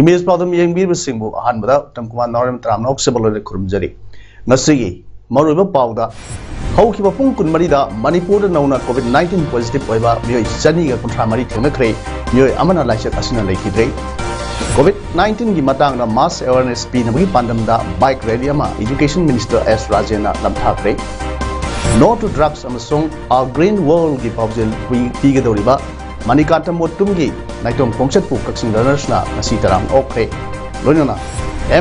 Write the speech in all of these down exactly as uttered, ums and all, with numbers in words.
Image ꯄꯥꯎꯗꯝ ꯌꯦꯡꯕꯤꯔꯤꯕꯁꯤꯡꯕꯨ ꯑꯍꯥꯟꯕꯗ ꯎꯠꯇꯝ ꯀꯨꯃꯥꯔ ꯅꯥꯎꯔꯦꯝ ꯇꯔꯥꯝꯅ ꯑꯣꯛꯆꯕ ꯂꯣꯏꯅ ꯈꯨꯔꯨꯝꯖꯔꯤ꯫ ꯉꯁꯤꯒꯤ ꯃꯔꯨꯑꯣꯏꯕ ꯄꯥꯎꯗ, ꯍꯧꯈꯤꯕ ꯄꯨꯡ ꯀꯨꯟꯃꯔꯤꯗ ꯃꯅꯤꯄꯨꯔꯗ ꯅꯧꯅ COVID nineteen positive ꯑꯣꯏꯕ ꯃꯤꯑꯣꯏ ꯆꯅꯤꯒ ꯀꯨꯟꯊ꯭ꯔꯥ ꯃꯔꯤ ꯊꯦꯡꯅꯈ꯭ꯔꯦ꯫ ꯃꯤꯑꯣꯏ ꯑꯃꯅ ꯂꯥꯏꯆꯠ ꯑꯁꯤꯅ ꯂꯩꯈꯤꯗ꯭ꯔꯦ꯫ COVID nineteenꯒꯤ ꯃꯇꯥꯡꯗ mass awareness ꯄꯤꯅꯕꯒꯤ ꯄꯥꯟꯗꯝꯗ bike rally ꯑꯃ Education Minister S ꯔꯥꯖꯦꯟꯅ ꯂꯝꯊꯥꯈ꯭ꯔꯦ꯫ No to drugs ꯑꯃꯁꯨꯡ A Green Worldꯒꯤ ꯄꯥꯎꯖꯦꯜ ꯄꯤ-, ꯄꯤꯒꯗꯧꯔꯤꯕ ꯃꯅꯤꯀꯥꯟꯇ ꯃꯣꯠꯇꯨꯝꯒꯤ ꯅꯥꯏꯇꯣꯝ ꯈꯣꯡꯆꯠꯄꯨ ꯀꯛꯆꯤꯡ runnersꯅ ꯉꯁꯤ ꯇꯔꯥꯝꯅ ꯑꯣꯛꯈ꯭ꯔꯦ꯫ ꯂꯣꯏꯅꯅ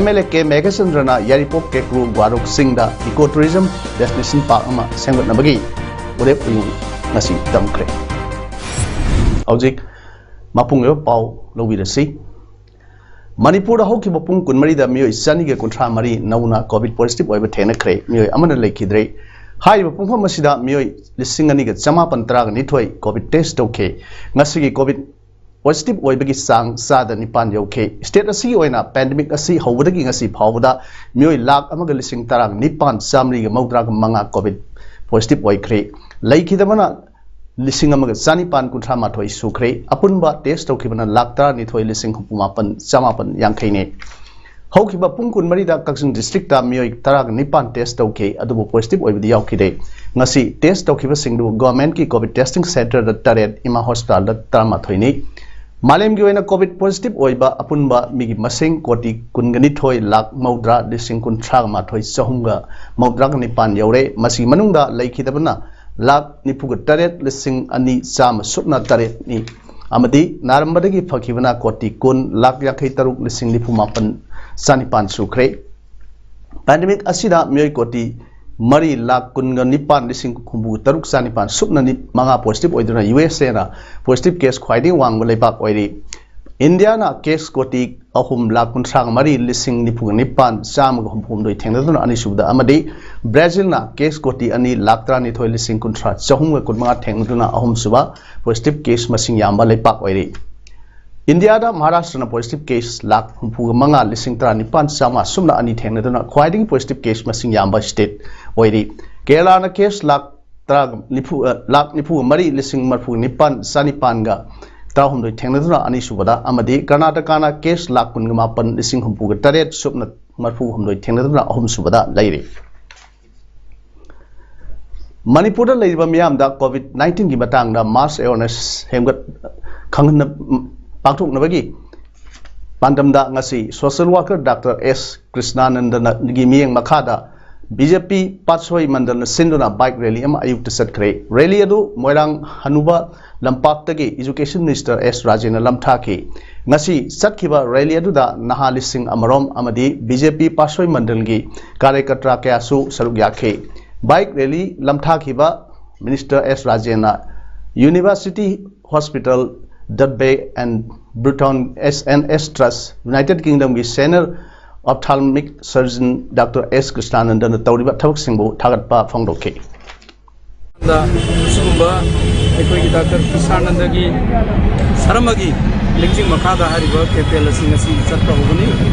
MLA ꯀꯦ ꯃꯦꯘꯆꯟꯗ꯭ꯔꯅ ꯌꯥꯏꯔꯤꯄꯣꯛ ꯀꯦꯀ꯭ꯔꯨ ꯒ꯭ꯋꯥꯔꯣꯛ ꯆꯤꯡꯗ Eco Tourism Destination Park ꯑꯃ ꯁꯦꯝꯒꯠꯅꯕꯒꯤ ꯋꯥꯔꯦꯞ ꯑꯗꯨ ꯉꯁꯤ ꯇꯝꯈ꯭ꯔꯦ꯫ ꯍꯧꯖꯤꯛ ꯃꯄꯨꯡ ꯑꯣꯏꯕ ꯄꯥꯎ ꯂꯧꯕꯤꯔꯁꯤ꯫ ꯃꯅꯤꯄꯨꯔꯗ ꯍꯧꯈꯤꯕ ꯄꯨꯡ ꯀꯨꯟꯃꯔꯤꯗ ꯃꯤꯑꯣꯏ ꯆꯅꯤꯒ ꯀꯨꯟꯊ꯭ꯔꯥ ꯃꯔꯤ ꯅꯧꯅ COVID positive ꯑꯣꯏꯕ ꯊꯦꯡꯅꯈ꯭ꯔꯦ꯫ ꯃꯤꯑꯣꯏ ꯑꯃꯅ ꯂꯩꯈꯤꯗ꯭ꯔꯦ꯫ ꯍꯥꯏꯔꯤꯕ ꯄꯨꯡꯐꯝ ꯑꯁꯤꯗ ꯃꯤꯑꯣꯏ ꯂꯤꯁꯤꯡ ꯑꯅꯤꯒ ꯆꯃꯥꯄꯟ ꯇꯔꯥꯒ ꯅꯤꯊꯣꯏ COVID test ꯇꯧꯈꯤ꯫ ꯉꯁꯤꯒꯤ COVID positive ꯑꯣꯏꯕꯒꯤ ꯆꯥꯡ ꯆꯥꯗ ꯅꯤꯄꯥꯟ ꯌꯧꯈꯤ꯫ State ꯑꯁꯤꯒꯤ ꯑꯣꯏꯅ pandemic ꯑꯁꯤ ꯍꯧꯕꯗꯒꯤ ꯉꯁꯤ ꯐꯥꯎꯕꯗ ꯃꯤꯑꯣꯏ ꯂꯥꯈ ꯑꯃꯒ ꯂꯤꯁꯤꯡ ꯇꯔꯥꯒ ꯅꯤꯄꯥꯟ ꯆꯥꯃꯔꯤꯒ ꯃꯧꯗ꯭ꯔꯥꯒ ꯃꯉꯥ COVID positive ꯑꯣꯏꯈ꯭ꯔꯦ꯫ ꯂꯩꯈꯤꯗꯕꯅ ꯂꯤꯁꯤꯡ ꯑꯃꯒ ꯆꯅꯤꯄꯥꯟ ꯀꯨꯟꯊ꯭ꯔꯥ ꯃꯥꯊꯣꯏ ꯁꯨꯈ꯭ꯔꯦ꯫ ꯑꯄꯨꯟꯕ test ꯇꯧꯈꯤꯕꯅ ꯂꯥꯈ ꯇꯔꯥꯅꯤꯊꯣꯏ ꯂꯤꯁꯤꯡ ꯍꯨꯝꯐꯨ ꯃꯥꯄꯟ ꯆꯃꯥꯄꯟ ꯌꯥꯡꯈꯩꯅꯤ꯫ ꯍꯧꯈꯤꯕ ꯄꯨꯡ ꯀꯨꯟꯃꯔꯤꯗ ꯀꯛꯆꯤꯡ districtꯇ ꯃꯤꯑꯣꯏ ꯇꯔꯥꯒ ꯅꯤꯄꯥꯟ test ꯇꯧꯈꯤ, ꯑꯗꯨꯕꯨ positive ꯑꯣꯏꯕꯗꯤ ꯌꯥꯎꯈꯤꯗꯦ꯫ ꯉꯁꯤ test ꯇꯧꯈꯤꯕꯁꯤꯡꯗꯨ governmentꯀꯤ COVID testing centreꯗ ꯇꯔꯦꯠ, ꯏꯃꯥ hospitalꯗ ꯇꯔꯥꯃꯥꯊꯣꯏꯅꯤ꯫ ꯃꯥꯂꯦꯝꯒꯤ ꯑꯣꯏꯅ COVID positive ꯑꯣꯏꯕ ꯑꯄꯨꯟꯕ ꯃꯤꯒꯤ ꯃꯁꯤꯡ ꯀꯣꯇꯤ ꯀꯨꯟꯒ ꯅꯤꯊꯣꯏ ꯂꯥꯈ ꯃꯧꯗ꯭ꯔꯥ ꯂꯤꯁꯤꯡ ꯀꯨꯟꯊ꯭ꯔꯥꯒ ꯃꯥꯊꯣꯏ ꯆꯍꯨꯝꯒ ꯃꯧꯗ꯭ꯔꯥꯒ ꯅꯤꯄꯥꯟ ꯌꯧꯔꯦ꯫ ꯃꯁꯤꯒꯤ ꯃꯅꯨꯡꯗ ꯂꯩꯈꯤꯗꯕꯅ ꯂꯥꯈ ꯅꯤꯐꯨꯒ ꯇꯔꯦꯠ ꯂꯤꯁꯤꯡ ꯑꯅꯤ ꯆꯥꯝꯃ ꯁꯨꯞꯅ ꯇꯔꯦꯠꯅꯤ꯫ ꯑꯃꯗꯤ ꯅꯥꯔꯝꯕꯗꯒꯤ ꯐꯈꯤꯕꯅ ꯀꯣꯇꯤ ꯀꯨꯟ ꯂꯥꯈ ꯌꯥꯡꯈꯩ ꯇꯔꯨꯛ ꯂꯤꯁꯤꯡ ꯅꯤꯐꯨ ꯃꯥꯄꯟ ꯆꯅꯤꯄꯥꯟ ꯁꯨꯈ꯭ꯔꯦ꯫ Pandemic ꯑꯁꯤꯗ ꯃꯤꯑꯣꯏ ꯀꯣꯇꯤ ꯃꯔꯤ ꯂꯥꯈ ꯀꯨꯟꯒ ꯅꯤꯄꯥꯟ ꯂꯤꯁꯤꯡ ꯍꯨꯝꯐꯨ ꯇꯔꯨꯛ ꯆꯅꯤꯄꯥꯟ ꯁꯨꯞꯅ ꯅꯤ-, ꯃꯉꯥ positive ꯑꯣꯏꯗꯨꯅ USAꯅ positive case ꯈ꯭ꯋꯥꯏꯗꯒꯤ ꯋꯥꯡꯕ ꯂꯩꯕꯥꯛ ꯑꯣꯏꯔꯤ꯫ ꯏꯟꯗꯤꯌꯥꯅ ꯀꯦꯁ ꯀꯣꯇꯤ ꯑꯍꯨꯝ ꯂꯥꯈ ꯀꯨꯟꯊ꯭ꯔꯥ ꯃꯔꯤ ꯂꯤꯁꯤꯡ ꯅꯤꯐꯨ ꯅꯤꯄꯥꯟ ꯆꯥꯝꯃꯒ ꯍꯨꯝꯐꯨ ꯍꯨꯝꯗꯣꯏ ꯊꯦꯡꯅꯗꯨꯅ ꯑꯅꯤꯁꯨꯕꯗ ꯑꯃꯗꯤ ꯕ꯭ꯔꯥꯖꯤꯜꯅ ꯀꯦꯁ ꯀꯣꯇꯤ ꯑꯅꯤ ꯂꯥꯈ ꯇꯔꯥꯅꯤꯊꯣꯏ ꯂꯤꯁꯤꯡ ꯀꯨꯟꯊ꯭ꯔꯥ ꯆꯍꯨꯝꯒ ꯀꯨꯟꯃꯉꯥ ꯊꯦꯡꯅꯗꯨꯅ ꯑꯍꯨꯝꯁꯨꯕ ꯄꯣꯖꯤꯇꯤꯚ ꯀꯦꯁ ꯃꯁꯤꯡ ꯌꯥꯝꯕ ꯂꯩꯄꯥꯛ ꯑꯣꯏꯔꯤ꯫ ꯏꯟꯗꯤꯌꯥꯗ ꯃꯍꯥꯔꯥꯁꯇ꯭ꯔꯅ ꯄꯣꯖꯤꯇꯤꯚ ꯀꯦꯁ ꯂꯥꯈ ꯍꯨꯝꯐꯨꯒ ꯃꯉꯥ ꯂꯤꯁꯤꯡ ꯇꯔꯥꯅꯤꯄꯥꯟ ꯆꯥꯝꯃꯉꯥ ꯁꯨꯞꯅ ꯑꯅꯤ ꯊꯦꯡꯅꯗꯨꯅ ꯈ꯭ꯋꯥꯏꯗꯒꯤ ꯄꯣꯖꯤꯇꯤꯚ ꯀꯦꯁ ꯃꯁꯤꯡ ꯌꯥꯝꯕ ꯁ꯭ꯇꯦꯠ ꯑꯣꯏꯔꯤ꯫ ꯀꯦꯔꯂꯥꯅ ꯀꯦꯁ ꯂꯥꯈ ꯇꯔꯥ ꯅꯤꯐꯨ, ꯑ, ꯂꯥꯈ ꯅꯤꯐꯨꯒ ꯃꯔꯤ ꯂꯤꯁꯤꯡ ꯃꯔꯤꯐꯨ ꯅꯤꯄꯥꯟ ꯆꯥꯅꯤꯄꯥꯟꯒ ꯇꯔꯥꯍꯨꯝꯗꯣꯏ ꯊꯦꯡꯅꯗꯨꯅ ꯑꯅꯤꯁꯨꯕꯗ ꯑꯃꯗꯤ ꯀꯔꯅꯥꯇꯀꯥꯅ ꯀꯦꯁ ꯂꯥꯈ ꯀꯨꯟꯒ ꯃꯥꯄꯟ ꯂꯤꯁꯤꯡ ꯍꯨꯝꯐꯨꯒ ꯇꯔꯦꯠ ꯁꯨꯞꯅ ꯃꯔꯤꯐꯨ ꯍꯨꯝꯗꯣꯏ ꯊꯦꯡꯅꯗꯨꯅ ꯑꯍꯨꯝꯁꯨꯕꯗ ꯂꯩꯔꯤ꯫ ꯃꯅꯤꯄꯨꯔꯗ ꯂꯩꯔꯤꯕ ꯃꯤꯌꯥꯝꯗ ꯀꯣꯚꯤꯗ ꯅꯥꯏꯟꯇꯤꯟꯒꯤ ꯃꯇꯥꯡꯗ ꯃꯥꯁ ꯑꯦꯋꯥꯔꯅꯦꯁ ꯍꯦꯝꯒꯠ ꯈꯪꯍꯟꯅ-, ꯄꯥꯡꯊꯣꯛꯅꯕꯒꯤ ꯄꯥꯟꯗꯝꯗ ꯉꯁꯤ ꯁꯣꯁꯤꯌꯦꯜ ꯋꯥꯔꯀꯔ ꯗꯥꯛꯇꯔ ꯑꯦꯁ ꯀ꯭ꯔꯤꯁꯅꯥꯅꯟꯗꯅꯒꯤ ꯃꯤꯠꯌꯦꯡ ꯃꯈꯥꯗ ꯕꯤ ꯖꯦ ꯄꯤ ꯄꯥꯠꯁꯣꯏ ꯃꯟꯗꯜꯅ ꯁꯤꯟꯗꯨꯅ ꯕꯥꯏꯛ ꯔꯦꯂꯤ ꯑꯃ ꯑꯌꯨꯛꯇ ꯆꯠꯈ꯭ꯔꯦ꯫ ꯔꯦꯂꯤ ꯑꯗꯨ ꯃꯣꯏꯔꯥꯡ ꯍꯅꯨꯕ ꯂꯝꯄꯥꯛꯇꯒꯤ ꯏꯖꯨꯀꯦꯁꯟ ꯃꯤꯅꯤꯁꯇꯔ ꯑꯦꯁ ꯔꯥꯖꯦꯟꯅ ꯂꯝꯊꯥꯈꯤ꯫ ꯉꯁꯤ ꯆꯠꯈꯤꯕ ꯔꯦꯂꯤ ꯑꯗꯨꯗ ꯅꯍꯥ ꯂꯤꯁꯤꯡ ꯑꯃꯔꯣꯝ ꯑꯃꯗꯤ ꯕꯤ ꯖꯦ ꯄꯤ ꯄꯥꯠꯁꯣꯏ ꯃꯟꯗꯜꯒꯤ ꯀꯥꯔꯌꯀꯔꯇꯥ ꯀꯌꯥꯁꯨ ꯁꯔꯨꯛ ꯌꯥꯈꯤ꯫ ꯕꯥꯏꯛ ꯔꯦꯂꯤ ꯂꯝꯊꯥꯈꯤꯕ ꯃꯤꯅꯤꯁꯇꯔ ꯑꯦꯁ ꯔꯥꯖꯦꯟꯅ ꯌꯨꯅꯤꯚꯔꯁꯤꯇꯤ ꯍꯣꯁꯄꯤꯇꯥꯜ, ꯗꯠꯕꯦ ꯑꯦꯟ ꯕ꯭ꯔꯨꯇꯣꯟ S N S trust, united ꯀꯤꯡꯗꯝꯒꯤ senior ophthalmic surgeon doctor S ꯀ꯭ꯔꯤꯁꯅꯥꯅꯟꯗꯅ ꯇꯧꯔꯤꯕ ꯊꯕꯛꯁꯤꯡꯕꯨ ꯊꯥꯒꯠꯄ ꯐꯣꯡꯗꯣꯛꯈꯤ꯫ ꯑꯁꯤꯒꯨꯝꯕ ꯑꯩꯈꯣꯏꯒꯤ ꯗꯥꯛꯇꯔ ꯀ꯭ꯔꯤꯁꯅꯥꯅꯟꯗꯒꯤ ꯁꯔꯃꯒꯤ ꯂꯤꯡꯖꯦꯜ ꯃꯈꯥꯗ ꯍꯥꯏꯔꯤꯕ ꯀꯦꯝꯄꯦꯟ ꯑꯁꯤ ꯉꯁꯤ ꯆꯠꯄ ꯍꯧꯒꯅꯤ꯫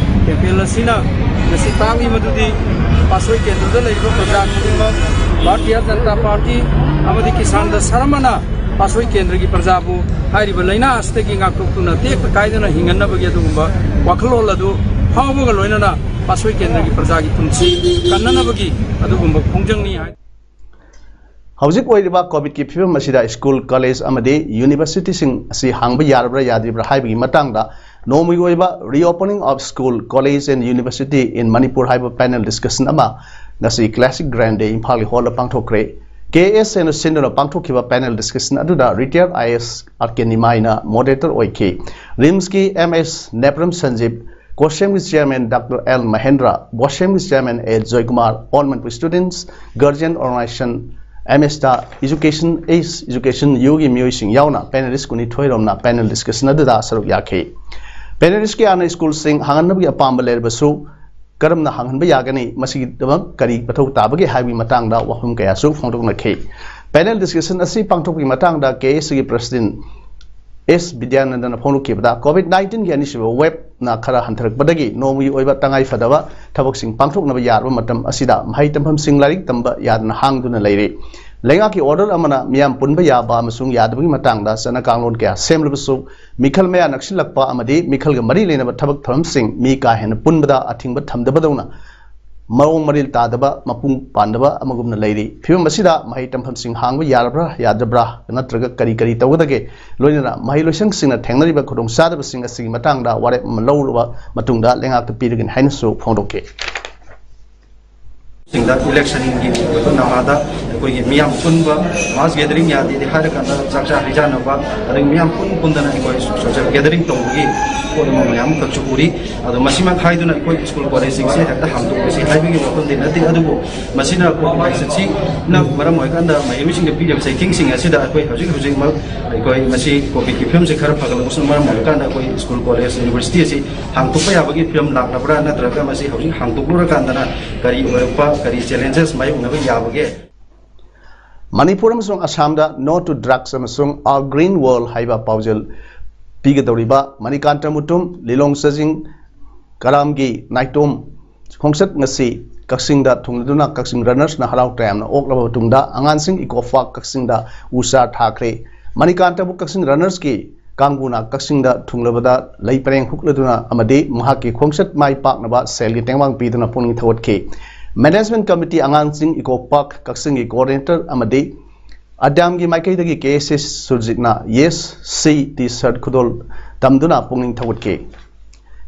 ꯀꯦꯝꯄꯦꯟ ꯑꯁꯤꯅ ꯉꯁꯤ ꯇꯥꯛꯂꯤ ꯃꯗꯨꯗꯤ ꯄꯥꯠꯁꯣꯏ ꯀꯦꯟꯗ꯭ꯔꯗ ꯂꯩꯔꯤꯕ ꯄ꯭ꯔꯖꯥ ꯈꯨꯗꯤꯡꯃꯛ ꯚꯥꯔꯇꯤꯌ ꯖꯅꯇꯥ ꯄꯥꯔꯇꯤ ꯑꯃꯗꯤ ꯀꯤꯁꯥꯟꯗ ꯁꯔꯃꯅ ꯄꯥꯠꯁꯣꯏ ꯀꯦꯟꯗ꯭ꯔꯒꯤ ꯄ꯭ꯔꯖꯥꯕꯨ ꯍꯥꯏꯔꯤꯕ ꯂꯥꯏꯅꯥ ꯑꯁꯤꯗꯒꯤ ꯉꯥꯛꯊꯣꯛꯇꯨꯅ ꯇꯦꯛꯇ ꯀꯥꯏꯗꯅ ꯍꯤꯡꯍꯟꯅꯕꯒꯤ ꯑꯗꯨꯒꯨꯝꯕ ꯋꯥꯈꯜꯂꯣꯟ ꯑꯗꯨ ꯐꯥꯎꯕꯒ ꯂꯣꯏꯅꯅ ꯄꯥꯠꯁꯣꯏ ꯀꯦꯟꯗ꯭ꯔꯒꯤ ꯄ꯭ꯔꯖꯥꯒꯤ ꯄꯨꯟꯁꯤ ꯀꯟꯅꯅꯕꯒꯤ ꯑꯗꯨꯒꯨꯝꯕ ꯈꯣꯡꯖꯪꯅꯤ ꯍꯥꯏ꯫ ꯍꯧꯖꯤꯛ ꯑꯣꯏꯔꯤꯕ ꯀꯣꯚꯤꯗꯀꯤ ꯐꯤꯕꯝ ꯑꯁꯤꯗ ꯁ꯭ꯀꯨꯜ, ꯀꯣꯂꯦꯖ ꯑꯃꯗꯤ ꯌꯨꯅꯤꯚꯔꯁꯤꯇꯤꯁꯤꯡ ꯑꯁꯤ ꯍꯥꯡꯕ ꯌꯥꯔꯕ꯭ꯔꯥ ꯌꯥꯗ꯭ꯔꯤꯕ꯭ꯔꯥ ꯍꯥꯏꯕꯒꯤ ꯃꯇꯥꯡꯗ ꯅꯣꯡꯃꯒꯤ ꯑꯣꯏꯕ Reopening of School, College and University in Manipur ꯍꯥꯏꯕ ꯄꯦꯅꯦꯜ ꯗꯤꯁꯀꯁꯟ ꯑꯃ ꯉꯁꯤ ꯀ꯭ꯂꯥꯁꯤꯛ ꯒ꯭ꯔꯥꯟꯗꯦ ꯏꯝꯐꯥꯜꯒꯤ ꯍꯣꯜꯗ ꯄꯥꯡꯊꯣꯛꯈ꯭ꯔꯦ꯫ ꯀꯦ ꯑꯦꯁ ꯑꯦꯅ ꯁꯤꯟꯗꯨꯅ ꯄꯥꯡꯊꯣꯛꯈꯤꯕ ꯄꯦꯅꯦꯜ ꯗꯤꯁꯀꯁꯟ ꯑꯗꯨꯗ retired I A S R K ꯅꯤꯃꯥꯏꯅ ꯃꯣꯗꯦꯔꯦꯇꯔ ꯑꯣꯏꯈꯤ꯫ ꯔꯤꯝꯁꯀꯤ ꯑꯦꯝ ꯑꯦꯁ ꯅꯦꯄ꯭ꯔꯝ ꯁꯟꯖꯤꯞ, ꯀꯣꯁꯦꯝꯒꯤ ꯆꯤꯌꯔꯃꯦꯟ ꯗꯥꯛꯇꯔ ꯑꯦꯜ ꯃꯍꯦꯟꯗ꯭ꯔ, ꯕꯣꯁꯦꯝꯒꯤ chairman A Joykumar, all Manipur students guardian organisation M ꯑꯦꯁꯇ ꯏꯖꯨꯀꯦꯁꯟ ꯑꯦꯁ ꯏꯖꯨꯀꯦꯁꯟ ꯌꯨꯒꯤ ꯃꯤꯑꯣꯏꯁꯤꯡ ꯌꯥꯎꯅ ꯄꯦꯅꯦꯂꯤꯁ ꯀꯨꯟꯅꯤꯊꯣꯏ ꯔꯣꯝꯅ ꯄꯦꯅꯦꯜ ꯗꯤꯁꯀꯁꯟ ꯑꯗꯨꯗ ꯁꯔꯨꯛ ꯌꯥꯈꯤ꯫ ꯄꯦꯅꯦꯂꯤꯁ ꯀꯌꯥꯅ ꯁ꯭ꯀꯨꯜꯁꯤꯡ ꯍꯥꯡꯍꯟꯅꯕꯒꯤ ꯑꯄꯥꯝꯕ ꯂꯩꯔꯕꯁꯨ ꯀꯔꯝꯅ ꯍꯥꯡꯍꯟꯕ ꯌꯥꯒꯅꯤ, ꯃꯁꯤꯒꯤꯗꯃꯛ ꯀꯔꯤ ꯃꯊꯧ ꯇꯥꯕꯒꯦ ꯍꯥꯏꯕꯒꯤ ꯃꯇꯥꯡꯗ ꯋꯥꯐꯝ ꯀꯌꯥꯁꯨ ꯐꯣꯡꯗꯣꯛꯅꯈꯤ꯫ ꯄꯦꯅꯦꯜ ꯗꯤꯁꯀꯁꯟ ꯑꯁꯤ ꯄꯥꯡꯊꯣꯛꯄꯒꯤ ꯃꯇꯥꯡꯗ ꯀꯦ ꯑꯦꯁ ꯁꯤꯒꯤ ꯄ꯭ꯔꯁꯤꯗꯦꯟ ꯑꯦꯁ ꯕꯤꯗ꯭ꯌꯥꯅꯟꯗꯅ ꯐꯣꯡꯗꯣꯛꯈꯤꯕꯗ, ꯀꯣꯚꯤꯗ ꯅꯥꯏꯟꯇꯤꯟꯒꯤ ꯑꯅꯤꯁꯨꯕ ꯋꯦꯕꯅ ꯈꯔ ꯍꯟꯊꯔꯛꯄꯗꯒꯤ ꯅꯣꯡꯃꯒꯤ ꯑꯣꯏꯕ ꯇꯉꯥꯏ ꯐꯗꯕ ꯊꯕꯛꯁꯤꯡ ꯄꯥꯡꯊꯣꯛꯅꯕ ꯌꯥꯔꯕ ꯃꯇꯝ ꯑꯁꯤꯗ ꯃꯍꯩ ꯇꯝꯐꯝꯁꯤꯡ ꯂꯥꯏꯔꯤꯛ ꯇꯝꯕ ꯌꯥꯗꯅ ꯍꯥꯡꯗꯨꯅ ꯂꯩꯔꯦ꯫ ꯂꯩꯉꯥꯛꯀꯤ ꯑꯣꯔꯗꯔ ꯑꯃꯅ ꯃꯤꯌꯥꯝ ꯄꯨꯟꯕ ꯌꯥꯕ ꯑꯃꯁꯨꯡ ꯌꯥꯗꯕꯒꯤ ꯃꯇꯥꯡꯗ ꯆꯠꯅ ꯀꯥꯡꯂꯣꯟ ꯀꯌꯥ ꯁꯦꯝꯂꯕꯁꯨ, ꯃꯤꯈꯜ ꯃꯌꯥ ꯅꯛꯁꯤꯜꯂꯛꯄ ꯑꯃꯗꯤ ꯃꯤꯈꯜꯒ ꯃꯔꯤ ꯂꯩꯅꯕ ꯊꯕꯛ ꯊꯧꯔꯝꯁꯤꯡ ꯃꯤ ꯀꯥ ꯍꯦꯟꯅ ꯄꯨꯟꯕꯗ ꯑꯊꯤꯡꯕ ꯊꯝꯗꯕꯗꯧꯅ ꯃꯑꯣꯡ ꯃꯔꯤꯜ ꯇꯥꯗꯕ, ꯃꯄꯨꯡ ꯄꯥꯟꯗꯕ ꯑꯃꯒꯨꯝꯅ ꯂꯩꯔꯤ꯫ ꯐꯤꯕꯝ ꯑꯁꯤꯗ ꯃꯍꯩ ꯇꯝꯐꯝꯁꯤꯡ ꯍꯥꯡꯕ ꯌꯥꯔꯕ꯭ꯔꯥ ꯌꯥꯗꯕ꯭ꯔꯥ, ꯅꯠꯇ꯭ꯔꯒ ꯀꯔꯤ ꯀꯔꯤ ꯇꯧꯒꯗꯒꯦ, ꯂꯣꯏꯅꯅ ꯃꯍꯩ ꯂꯣꯏꯁꯪꯁꯤꯡꯅ ꯊꯦꯡꯅꯔꯤꯕ ꯈꯨꯗꯣꯡꯆꯥꯗꯕꯁꯤꯡ ꯑꯁꯤꯒꯤ ꯃꯇꯥꯡꯗ ꯋꯥꯔꯦꯞ ꯑꯃ ꯂꯧꯔꯕ ꯃꯇꯨꯡꯗ ꯂꯩꯉꯥꯛꯇ ꯄꯤꯔꯒꯅꯤ ꯍꯥꯏꯅꯁꯨ ꯐꯣꯡꯗꯣꯛꯈꯤ꯫ ꯁꯤꯡꯗ ꯏꯂꯦꯛꯁꯟꯒꯤ ꯑꯣꯏꯕ ꯅꯃꯥꯗ ꯑꯩꯈꯣꯏꯒꯤ ꯃꯤꯌꯥꯝ ꯄꯨꯟꯕ, ꯃꯥꯁ ꯒꯦꯗꯔꯤꯡ ꯌꯥꯗꯦꯗꯤ ꯍꯥꯏꯔꯀꯥꯟꯗ ꯆꯥꯛ ꯆꯥ ꯍꯩꯖꯥꯟꯅꯕ, ꯑꯗꯒꯤ ꯃꯤꯌꯥꯝ ꯄꯨꯟ ꯄꯨꯟꯗꯅ ꯑꯩꯈꯣꯏ ꯁꯣꯁꯤꯌꯦꯜ ꯒꯦꯗꯔꯤꯡ ꯇꯧꯕꯒꯤ ꯄꯣꯠ ꯑꯃ ꯃꯌꯥꯝ ꯑꯃꯈꯛꯁꯨ ꯎꯔꯤ꯫ ꯑꯗꯣ ꯃꯁꯤꯃꯛ ꯍꯥꯏꯗꯨꯅ ꯑꯩꯈꯣꯏ ꯁ꯭ꯀꯨꯜ ꯀꯣꯂꯦꯖꯁꯤꯡꯁꯦ ꯍꯦꯛꯇ ꯍꯥꯡꯗꯣꯛꯄꯁꯤ ꯍꯥꯏꯕꯒꯤ ꯋꯥꯐꯝꯗꯤ ꯅꯠꯇꯦ, ꯑꯗꯨꯕꯨ ꯃꯁꯤꯅ ꯀꯣꯚꯤꯗ ꯅꯥꯏꯟꯇꯤꯟꯁꯤꯅ ꯃꯔꯝ ꯑꯣꯏꯔꯀꯥꯟꯗ ꯃꯍꯩꯔꯣꯏꯁꯤꯡꯗ ꯄꯤꯔꯤꯕ ꯆꯩꯊꯦꯡꯁꯤꯡ ꯑꯁꯤꯗ ꯑꯩꯈꯣꯏ ꯍꯧꯖꯤꯛ ꯍꯧꯖꯤꯛꯃꯛ ꯑꯩꯈꯣꯏ ꯃꯁꯤ ꯀꯣꯚꯤꯗꯀꯤ ꯐꯤꯕꯝꯁꯤ ꯈꯔ ꯐꯒꯠꯂꯛꯄꯁꯤꯅ ꯃꯔꯝ ꯑꯣꯏꯔꯀꯥꯟꯗ ꯑꯩꯈꯣꯏ ꯁ꯭ꯀꯨꯜ ꯀꯣꯂꯦꯖ ꯌꯨꯅꯤꯚꯔꯁꯤꯇꯤ ꯑꯁꯤ ꯍꯥꯡꯗꯣꯛꯄ ꯌꯥꯕꯒꯤ ꯐꯤꯕꯝ ꯂꯥꯛꯂꯕ꯭ꯔꯥ, ꯅꯠꯇ꯭ꯔꯒ ꯃꯁꯤ ꯍꯧꯖꯤꯛ ꯍꯥꯡꯗꯣꯛꯂꯨꯔꯀꯥꯟꯗꯅ ꯀꯔꯤ ꯑꯣꯏꯔꯛꯄ, ꯀꯔꯤ ꯆꯦꯂꯦꯟꯖꯦꯁ ꯃꯥꯌꯣꯛꯅꯕ ꯌꯥꯕꯒꯦ? ꯃꯅꯤꯄꯨꯔ ꯑꯃꯁꯨꯡ ꯑꯁꯥꯝꯗ No to Drugs ꯑꯃꯁꯨꯡ Our Green World ꯍꯥꯏꯕ ꯄꯥꯎꯖꯦꯜ ꯄꯤꯒꯗꯧꯔꯤꯕ ꯃꯅꯤꯀꯥꯟꯇ ꯃꯨꯇꯨꯝ, ꯂꯤꯂꯣꯡ ꯆꯖꯤꯡ, ꯀꯔꯥꯝꯒꯤ ꯅꯥꯏꯇꯣꯝ ꯈꯣꯡꯆꯠ ꯉꯁꯤ ꯀꯛꯆꯤꯡꯗ ꯊꯨꯡꯂꯗꯨꯅ ꯀꯛꯆꯤꯡ ꯔꯟꯅꯔꯁꯅ ꯍꯔꯥꯎ ꯇꯌꯥꯝꯅ ꯑꯣꯛꯂꯕ ꯃꯇꯨꯡꯗ ꯑꯉꯥꯡꯁꯤꯡ ꯏꯀꯣ ꯄꯥꯔꯛ ꯀꯛꯆꯤꯡꯗ ꯎ ꯆꯥꯔ ꯊꯥꯈ꯭ꯔꯦ꯫ ꯃꯅꯤꯀꯥꯟꯇꯕꯨ ꯀꯛꯆꯤꯡ ꯔꯟꯅꯔꯁꯀꯤ ꯀꯥꯡꯕꯨꯅ ꯀꯛꯆꯤꯡꯗ ꯊꯨꯡꯂꯕꯗ ꯂꯩ ꯄꯔꯦꯡ ꯍꯨꯛꯂꯗꯨꯅ ꯑꯃꯗꯤ ꯃꯍꯥꯛꯀꯤ ꯈꯣꯡꯆꯠ ꯃꯥꯏ ꯄꯥꯛꯅꯕ ꯁꯦꯜꯒꯤ ꯇꯦꯡꯕꯥꯡ ꯄꯤꯗꯨꯅ ꯄꯨꯛꯅꯤꯡ ꯊꯧꯒꯠꯈꯤ꯫ ꯃꯦꯅꯦꯖꯃꯦꯟꯠ ꯀꯃꯤꯇꯤ ꯑꯉꯥꯡꯁꯤꯡ ꯏꯀꯣ ꯄꯥꯔꯛ ꯀꯛꯆꯤꯡꯒꯤ ꯀꯣꯑꯣꯔꯗꯤꯅꯦꯇꯔ ꯑꯃꯗꯤ ꯑꯗ꯭ꯌꯥꯝꯒꯤ ꯃꯥꯏꯀꯩꯗꯒꯤ ꯀꯦ ꯑꯦꯁ ꯑꯦ ꯁꯨꯔꯖꯤꯠꯅ ꯌꯦꯁ ꯁꯤ ꯇꯤ ꯁꯔꯠ ꯈꯨꯗꯣꯜ ꯇꯝꯗꯨꯅ ꯄꯨꯛꯅꯤꯡ ꯊꯧꯒꯠꯈꯤ꯫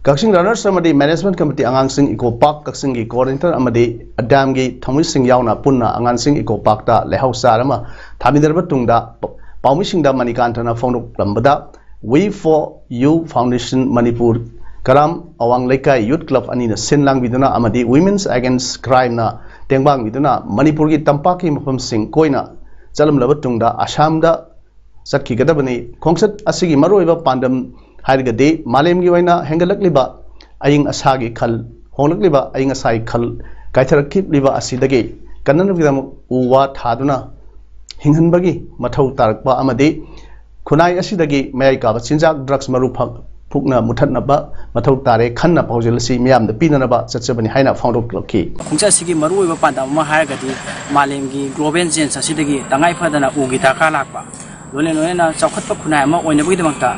ꯀꯛꯆꯤꯡ ꯔꯟꯅꯔꯁ ꯑꯃꯗꯤ ꯃꯦꯅꯦꯖꯃꯦꯟꯠ ꯀꯃꯤꯇꯤ ꯑꯉꯥꯡꯁꯤꯡ ꯏꯀꯣ ꯄꯥꯔꯛ ꯀꯛꯆꯤꯡꯒꯤ ꯀꯣꯑꯣꯔꯗꯤꯅꯦꯇꯔ ꯑꯃꯗꯤ ꯑꯗ꯭ꯌꯥꯝꯒꯤ ꯊꯧꯃꯤꯁꯤꯡ ꯌꯥꯎꯅ ꯄꯨꯟꯅ ꯑꯉꯥꯡꯁꯤꯡ ꯏꯀꯣ ꯄꯥꯔꯛꯇ ꯂꯩꯍꯥꯎ ꯆꯥꯔ ꯑꯃ ꯊꯥꯃꯤꯟꯅꯔꯕ ꯇꯨꯡꯗ ꯄ-, ꯄꯥꯎꯃꯤꯁꯤꯡꯗ ꯃꯅꯤꯀꯥꯟꯇꯅ ꯐꯣꯡꯗꯣꯛꯂꯝꯕꯗ, We for You Foundation Manipur, ꯀꯔꯥꯝ ꯑꯋꯥꯡ ꯂꯩꯀꯥꯏ ꯌꯨꯠ ꯀ꯭ꯂꯕ ꯑꯅꯤꯅ ꯁꯤꯟ ꯂꯥꯡꯕꯤꯗꯨꯅ ꯑꯃꯗꯤ Women's Against Crimeꯅ ꯇꯦꯡꯕꯥꯡꯕꯤꯗꯨꯅ ꯃꯅꯤꯄꯨꯔꯒꯤ ꯇꯝꯄꯥꯛꯀꯤ ꯃꯐꯝꯁꯤꯡ ꯀꯣꯏꯅ ꯆꯠꯂꯝꯂꯕ ꯇꯨꯡꯗ ꯑꯁꯥꯝꯗ ꯆꯠꯈꯤꯒꯗꯕꯅꯤ꯫ ꯈꯣꯡꯆꯠ ꯑꯁꯤꯒꯤ ꯃꯔꯨꯑꯣꯏꯕ ꯄꯥꯟꯗꯝ ꯍꯥꯏꯔꯒꯗꯤ ꯃꯥꯂꯦꯝꯒꯤ ꯑꯣꯏꯅ ꯍꯦꯟꯒꯠꯂꯛꯂꯤꯕ ꯑꯏꯪ ꯑꯁꯥꯒꯤ ꯈꯜ, ꯍꯣꯡꯂꯛꯂꯤꯕ ꯑꯏꯪ ꯑꯁꯥꯒꯤ ꯈꯜ ꯀꯥꯏꯊꯔꯛꯂꯤꯕ ꯑꯁꯤꯗꯒꯤ ꯀꯟꯅꯅꯕꯒꯤꯗꯃꯛ ꯎ ꯋꯥ ꯊꯥꯗꯨꯅ ꯍꯤꯡꯍꯟꯕꯒꯤ ꯃꯊꯧ ꯇꯥꯔꯛꯄ ꯑꯃꯗꯤ ꯈꯨꯟꯅꯥꯏ ꯑꯁꯤꯗꯒꯤ ꯃꯌꯥꯏ ꯀꯥꯕ ꯆꯤꯟꯖꯥꯛ, ꯗ꯭ꯔꯒꯁ ꯃꯔꯨ ꯐ-, ꯐꯨꯛꯅ ꯃꯨꯊꯠꯅꯕ ꯃꯊꯧ ꯇꯥꯔꯦ ꯈꯟꯅ ꯄꯥꯎꯖꯦꯜ ꯑꯁꯤ ꯃꯤꯌꯥꯝꯗ ꯄꯤꯅꯅꯕ ꯆꯠꯆꯕꯅꯤ ꯍꯥꯏꯅ ꯐꯣꯡꯗꯣꯛꯂꯛꯈꯤ꯫ ꯈꯣꯡꯆꯠ ꯑꯁꯤꯒꯤ ꯃꯔꯨꯑꯣꯏꯕ ꯄꯥꯟꯗꯝ ꯑꯃ ꯍꯥꯏꯔꯒꯗꯤ ꯃꯥꯂꯦꯝꯒꯤ ꯒ꯭ꯂꯣꯕꯦꯜ ꯆꯦꯟꯖ ꯑꯁꯤꯗꯒꯤ ꯇꯉꯥꯏ ꯐꯗꯅ ꯎꯒꯤ ꯗꯔꯀꯥꯔ ꯂꯥꯛꯄ, ꯂꯣꯏꯅ ꯂꯣꯏꯅꯅ ꯆꯥꯎꯈꯠꯄ ꯈꯨꯟꯅꯥꯏ ꯑꯃ ꯑꯣꯏꯅꯕꯒꯤꯗꯃꯛꯇ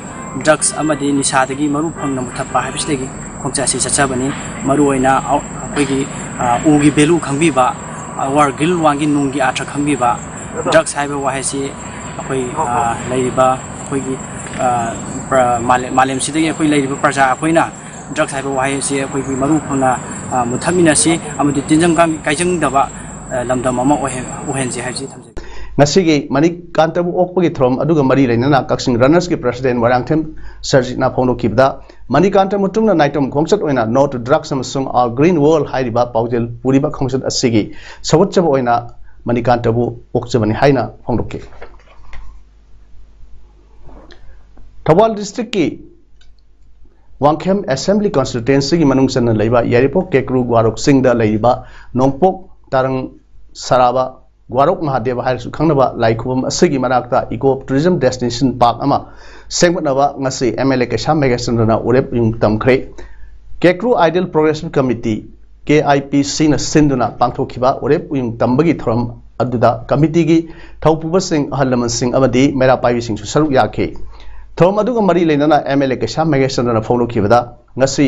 ꯗ꯭ꯔꯒꯁ ꯑꯃꯗꯤ ꯅꯤꯁꯥꯗꯒꯤ ꯃꯔꯨ ꯐꯪꯅ ꯃꯨꯊꯠꯄ ꯍꯥꯏꯕꯁꯤꯗꯒꯤ ꯈꯣꯡꯆꯠ ꯑꯁꯤ ꯆꯠꯆꯕꯅꯤ꯫ ꯃꯔꯨꯑꯣꯏꯅ ꯑ-, ꯑꯩꯈꯣꯏꯒꯤ, ꯑ, ꯎꯒꯤ ꯚꯦꯂꯨ ꯈꯪꯕꯤꯕ, ꯑꯋꯥꯔ ꯒ꯭ꯔꯤꯜ ꯋꯥꯟꯒꯤ ꯅꯨꯡꯒꯤ ꯑꯥꯔꯊ ꯈꯪꯕꯤꯕ, ꯗ꯭ꯔꯒꯁ ꯍꯥꯏꯕ ꯋꯥꯍꯩꯁꯤ ꯑꯩꯈꯣꯏ, ꯑ, ꯂꯩꯔꯤꯕ ꯑꯩꯈꯣꯏꯒꯤ, ꯑ, ꯄ꯭ꯔ-, ꯃꯥꯂꯦ-, ꯃꯥꯂꯦꯝꯁꯤꯗꯒꯤ ꯑꯩꯈꯣꯏ ꯂꯩꯔꯤꯕ ꯄ꯭ꯔꯖꯥ ꯑꯩꯈꯣꯏꯅ ꯗ꯭ꯔꯒꯁ ꯍꯥꯏꯕ ꯋꯥꯍꯩ ꯑꯁꯤ ꯑꯩꯈꯣꯏꯒꯤ ꯃꯔꯨ ꯐꯪꯅ, ꯑ, ꯃꯨꯊꯠꯃꯤꯟꯅꯁꯤ ꯑꯃꯗꯤ ꯇꯤꯟꯖꯪ ꯀꯥꯡ-, ꯀꯥꯏꯖꯪꯗꯕ, ꯑ, ꯂꯝꯗꯝ ꯑꯃ ꯑꯣꯏꯍꯟ-, ꯑꯣꯏꯍꯟꯁꯤ ꯍꯥꯏꯕꯁꯤ ꯊꯝꯖꯒꯦ꯫ ꯉꯁꯤꯒꯤ ꯃꯅꯤꯀꯥꯟꯇꯕꯨ ꯑꯣꯛꯄꯒꯤ ꯊꯧꯔꯝ ꯑꯗꯨꯒ ꯃꯔꯤ ꯂꯩꯅꯅ ꯀꯛꯆꯤꯡ ꯔꯟꯅꯔꯁꯀꯤ ꯄ꯭ꯔꯁꯤꯗꯦꯟ ꯃꯣꯏꯔꯥꯡꯊꯦꯝ ꯁꯔꯖꯤꯠꯅ ꯐꯣꯡꯗꯣꯛꯈꯤꯕꯗ, ꯃꯅꯤꯀꯥꯟꯇꯕꯨ ꯇꯨꯡꯅ ꯅꯥꯏꯇꯣꯝ ꯈꯣꯡꯆꯠ ꯑꯣꯏꯅ No to Drugs ꯑꯃꯁꯨꯡ Our Green World ꯍꯥꯏꯔꯤꯕ ꯄꯥꯎꯖꯦꯜ ꯄꯨꯔꯤꯕ ꯈꯣꯡꯆꯠ ꯑꯁꯤꯒꯤ ꯁꯧꯒꯠꯆꯕ ꯑꯣꯏꯅ ꯃꯅꯤꯀꯥꯟꯇꯕꯨ ꯑꯣꯛꯆꯕꯅꯤ ꯍꯥꯏꯅ ꯐꯣꯡꯗꯣꯛꯈꯤ꯫ ꯊꯧꯕꯥꯜ ꯗꯤꯁꯇ꯭ꯔꯤꯛꯀꯤ ꯋꯥꯡꯈꯦꯝ ꯑꯦꯁꯦꯝꯕ꯭ꯂꯤ ꯀꯟꯁꯇꯤꯇ꯭ꯋꯦꯟꯁꯤꯒꯤ ꯃꯅꯨꯡ ꯆꯟꯅ ꯂꯩꯕ ꯌꯥꯏꯔꯤꯄꯣꯛ, ꯀꯦꯀ꯭ꯔꯨ, ꯒ꯭ꯋꯥꯔꯣꯛ ꯆꯤꯡꯗ ꯂꯩꯔꯤꯕ ꯅꯣꯡꯄꯣꯛ ꯇꯥꯔꯪ ꯁꯔꯥꯕ ꯒ꯭ꯋꯥꯔꯣꯛ ꯃꯍꯥꯗꯦꯕ ꯍꯥꯏꯔꯁꯨ ꯈꯪꯅꯕ ꯂꯥꯏ ꯈꯨꯕꯝ ꯑꯁꯤꯒꯤ ꯃꯅꯥꯛꯇ ꯏꯀꯣ ꯇꯨꯔꯤꯖꯝ ꯗꯦꯁꯇꯤꯅꯦꯁꯟ ꯄꯥꯔꯛ ꯑꯃ ꯁꯦꯝꯒꯠꯅꯕ ꯉꯁꯤ ꯑꯦꯝ ꯑꯦꯜ ꯑꯦ ꯀꯩꯁꯥꯝ ꯃꯦꯘꯆꯟꯗ꯭ꯔꯅ ꯎꯔꯦꯞ ꯎꯌꯨꯡ ꯇꯝꯈ꯭ꯔꯦ꯫ Kekru ideal progressive committee, K I P ꯁꯤꯅ ꯁꯤꯟꯗꯨꯅ ꯄꯥꯡꯊꯣꯛꯈꯤꯕ ꯎꯔꯦꯞ ꯎꯌꯨꯡ ꯇꯝꯕꯒꯤ ꯊꯧꯔꯝ ꯑꯗꯨꯗ ꯀꯃꯤꯇꯤꯒꯤ ꯊꯧꯄꯨꯕꯁꯤꯡ, ꯑꯍꯜ ꯂꯃꯟꯁꯤꯡ ꯑꯃꯗꯤ ꯃꯩꯔꯥ ꯄꯥꯏꯕꯤꯁꯤꯡꯁꯨ ꯁꯔꯨꯛ ꯌꯥꯈꯤ꯫ ꯊꯧꯔꯝ ꯑꯗꯨꯒ ꯃꯔꯤ ꯂꯩꯅꯅ ꯑꯦꯝ ꯑꯦꯜ ꯑꯦ ꯀꯩꯁꯥꯝ ꯃꯦꯘꯆꯟꯗ꯭ꯔꯅ ꯐꯣꯡꯗꯣꯛꯈꯤꯕꯗ, ꯉꯁꯤ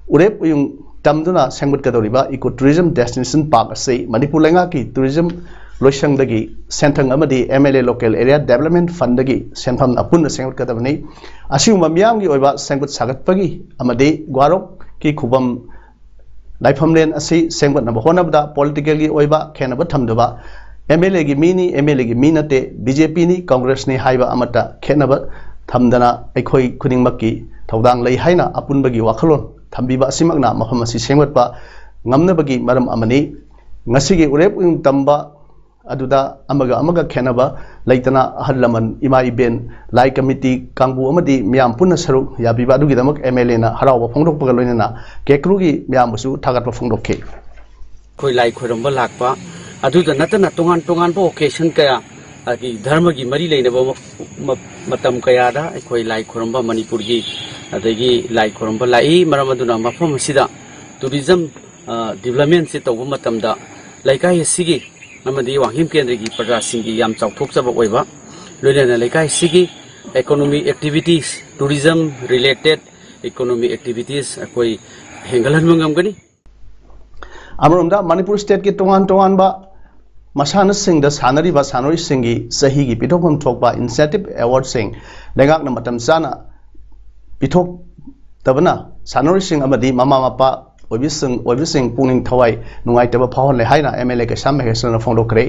ꯎꯔꯦꯞ ꯎꯌꯨꯡ ꯇꯝꯗꯨꯅ ꯁꯦꯝꯒꯠꯀꯗꯧꯔꯤꯕ ꯏꯀꯣ ꯇꯨꯔꯤꯖꯝ ꯗꯦꯁꯇꯤꯅꯦꯁꯟ ꯄꯥꯔꯛ ꯑꯁꯤ ꯃꯅꯤꯄꯨꯔ ꯂꯩꯉꯥꯛꯀꯤ ꯇꯨꯔꯤꯖꯝ ꯂꯣꯏꯁꯪꯗꯒꯤ ꯁꯦꯟꯊꯪ ꯑꯃꯗꯤ M L A local area development ꯐꯟꯗꯒꯤ ꯁꯦꯟꯐꯝꯅ ꯄꯨꯟꯅ ꯁꯦꯝꯒꯠꯀꯗꯕꯅꯤ꯫ ꯑꯁꯤꯒꯨꯝꯕ ꯃꯤꯌꯥꯝꯒꯤ ꯑꯣꯏꯕ ꯁꯦꯝꯒꯠ ꯁꯥꯒꯠꯄꯒꯤ ꯑꯃꯗꯤ ꯒ꯭ꯋꯥꯔꯣꯛꯀꯤ ꯈꯨꯕꯝ ꯂꯥꯏꯐꯝꯂꯦꯟ ꯑꯁꯤ ꯁꯦꯝꯒꯠꯅꯕ ꯍꯣꯠꯅꯕꯗ ꯄꯣꯂꯤꯇꯤꯀꯦꯜꯒꯤ ꯑꯣꯏꯕ ꯈꯦꯠꯅꯕ ꯊꯝꯗꯕ, ꯑꯦꯝ ꯑꯦꯜ ꯑꯦꯒꯤ ꯃꯤꯅꯤ, ꯑꯦꯝ ꯑꯦꯜ ꯑꯦꯒꯤ ꯃꯤ ꯅꯠꯇꯦ, ꯕꯤ ꯖꯦ ꯄꯤꯅꯤ, ꯀꯪꯒ꯭ꯔꯦꯁꯅꯤ ꯍꯥꯏꯕ ꯑꯃꯠꯇ ꯈꯦꯠꯅꯕ ꯊꯝꯗꯅ ꯑꯩꯈꯣꯏ ꯈꯨꯗꯤꯡꯃꯛꯀꯤ ꯊꯧꯗꯥꯡ ꯂꯩ ꯍꯥꯏꯅ ꯑꯄꯨꯟꯕꯒꯤ ꯋꯥꯈꯜꯂꯣꯟ ꯊꯝꯕꯤꯕ ꯑꯁꯤꯃꯛꯅ ꯃꯐꯝ ꯑꯁꯤ ꯁꯦꯝꯒꯠꯄ ꯉꯝꯅꯕꯒꯤ ꯃꯔꯝ ꯑꯃꯅꯤ꯫ ꯉꯁꯤꯒꯤ ꯎꯔꯦꯞ ꯎꯌꯨꯡ ꯇꯝꯕ ꯑꯗꯨꯗ ꯑꯃꯒ ꯑꯃꯒ ꯈꯦꯠꯅꯕ ꯂꯩꯇꯅ ꯑꯍꯜ ꯂꯃꯟ, ꯏꯃꯥ ꯏꯕꯦꯟ, ꯂꯥꯏ ꯀꯃꯤꯇꯤ ꯀꯥꯡꯕꯨ ꯑꯃꯗꯤ ꯃꯤꯌꯥꯝ ꯄꯨꯟꯅ ꯁꯔꯨꯛ ꯌꯥꯕꯤꯕ ꯑꯗꯨꯒꯤꯗꯃꯛ ꯑꯦꯝ ꯑꯦꯜ ꯑꯦꯅ ꯍꯔꯥꯎꯕ ꯐꯣꯡꯗꯣꯛꯄꯒ ꯂꯣꯏꯅꯅ ꯀꯦꯀ꯭ꯔꯨꯒꯤ ꯃꯤꯌꯥꯝꯕꯨꯁꯨ ꯊꯥꯒꯠꯄ ꯐꯣꯡꯗꯣꯛꯈꯤ꯫ ꯑꯩꯈꯣꯏ ꯂꯥꯏ ꯈꯣꯏꯔꯝꯕ ꯂꯥꯛꯄ ꯑꯗꯨꯗ ꯅꯠꯇꯅ ꯇꯣꯉꯥꯟ ꯇꯣꯉꯥꯟꯕ ꯑꯣꯀꯦꯁꯟ ꯀꯌꯥ, ꯑꯗꯒꯤ ꯙꯔꯃꯒꯤ ꯃꯔꯤ ꯂꯩꯅꯕ ꯃ- ꯃ- ꯃꯇꯝ ꯀꯌꯥꯗ ꯑꯩꯈꯣꯏ ꯂꯥꯏ ꯈꯣꯏꯔꯝꯕ ꯃꯅꯤꯄꯨꯔꯒꯤ ꯑꯗꯒꯤ ꯂꯥꯏ ꯈꯣꯏꯔꯝꯕ ꯂꯥꯛꯏ꯫ ꯃꯔꯝ ꯑꯗꯨꯅ ꯃꯐꯝ ꯑꯁꯤꯗ ꯇꯨꯔꯤꯖꯝ ꯗꯤꯕ꯭ꯂꯞꯃꯦꯟꯁꯦ ꯇꯧꯕ ꯃꯇꯝꯗ ꯂꯩꯀꯥꯏ ꯑꯁꯤꯒꯤ ꯑꯃꯗꯤ ꯋꯥꯡꯈꯦꯝ ꯀꯦꯟꯗ꯭ꯔꯒꯤ ꯄ꯭ꯔꯖꯥꯁꯤꯡꯒꯤ ꯌꯥꯝ ꯆꯥꯎꯊꯣꯛꯆꯕ ꯑꯣꯏꯕ, ꯂꯣꯏꯅꯅ ꯂꯩꯀꯥꯏ ꯑꯁꯤꯒꯤ economic activities, tourism related economic activities ꯑꯩꯈꯣꯏ ꯍꯦꯟꯒꯠꯍꯟꯕ ꯉꯝꯒꯅꯤ꯫ ꯑꯃꯔꯣꯝꯗ ꯃꯅꯤꯄꯨꯔ ꯁ꯭ꯇꯦꯠꯀꯤ ꯇꯣꯉꯥꯟ ꯇꯣꯉꯥꯟꯕ ꯃꯁꯥꯟꯅꯁꯤꯡꯗ ꯁꯥꯟꯅꯔꯤꯕ ꯁꯥꯟꯅꯔꯣꯏꯁꯤꯡꯒꯤ ꯆꯍꯤꯒꯤ ꯄꯤꯊꯣꯛꯐꯝ ꯊꯣꯛꯄ ꯏꯟꯁꯦꯟꯇꯤꯞ ꯑꯦꯋꯥꯔꯗꯁꯤꯡ ꯂꯩꯉꯥꯛꯅ ꯃꯇꯝ ꯆꯥꯅ ꯄꯤꯊꯣꯛꯇꯕꯅ ꯁꯥꯟꯅꯔꯣꯏꯁꯤꯡ ꯑꯃꯗꯤ ꯃꯃꯥ ꯃꯄꯥ ꯑꯣꯏꯕꯤꯁꯤꯡ ꯑꯣꯏꯕꯁꯤꯡ ꯄꯨꯛꯅꯤꯡ ꯊꯋꯥꯏ ꯅꯨꯡꯉꯥꯏꯇꯕ ꯐꯥꯎꯍꯜꯂꯦ ꯍꯥꯏꯅ ꯑꯦꯝ ꯑꯦꯜ ꯑꯦ ꯀꯩꯁꯥꯝ ꯃꯍꯦꯁ꯭ꯋꯔꯅ ꯐꯣꯡꯗꯣꯛꯈ꯭ꯔꯦ꯫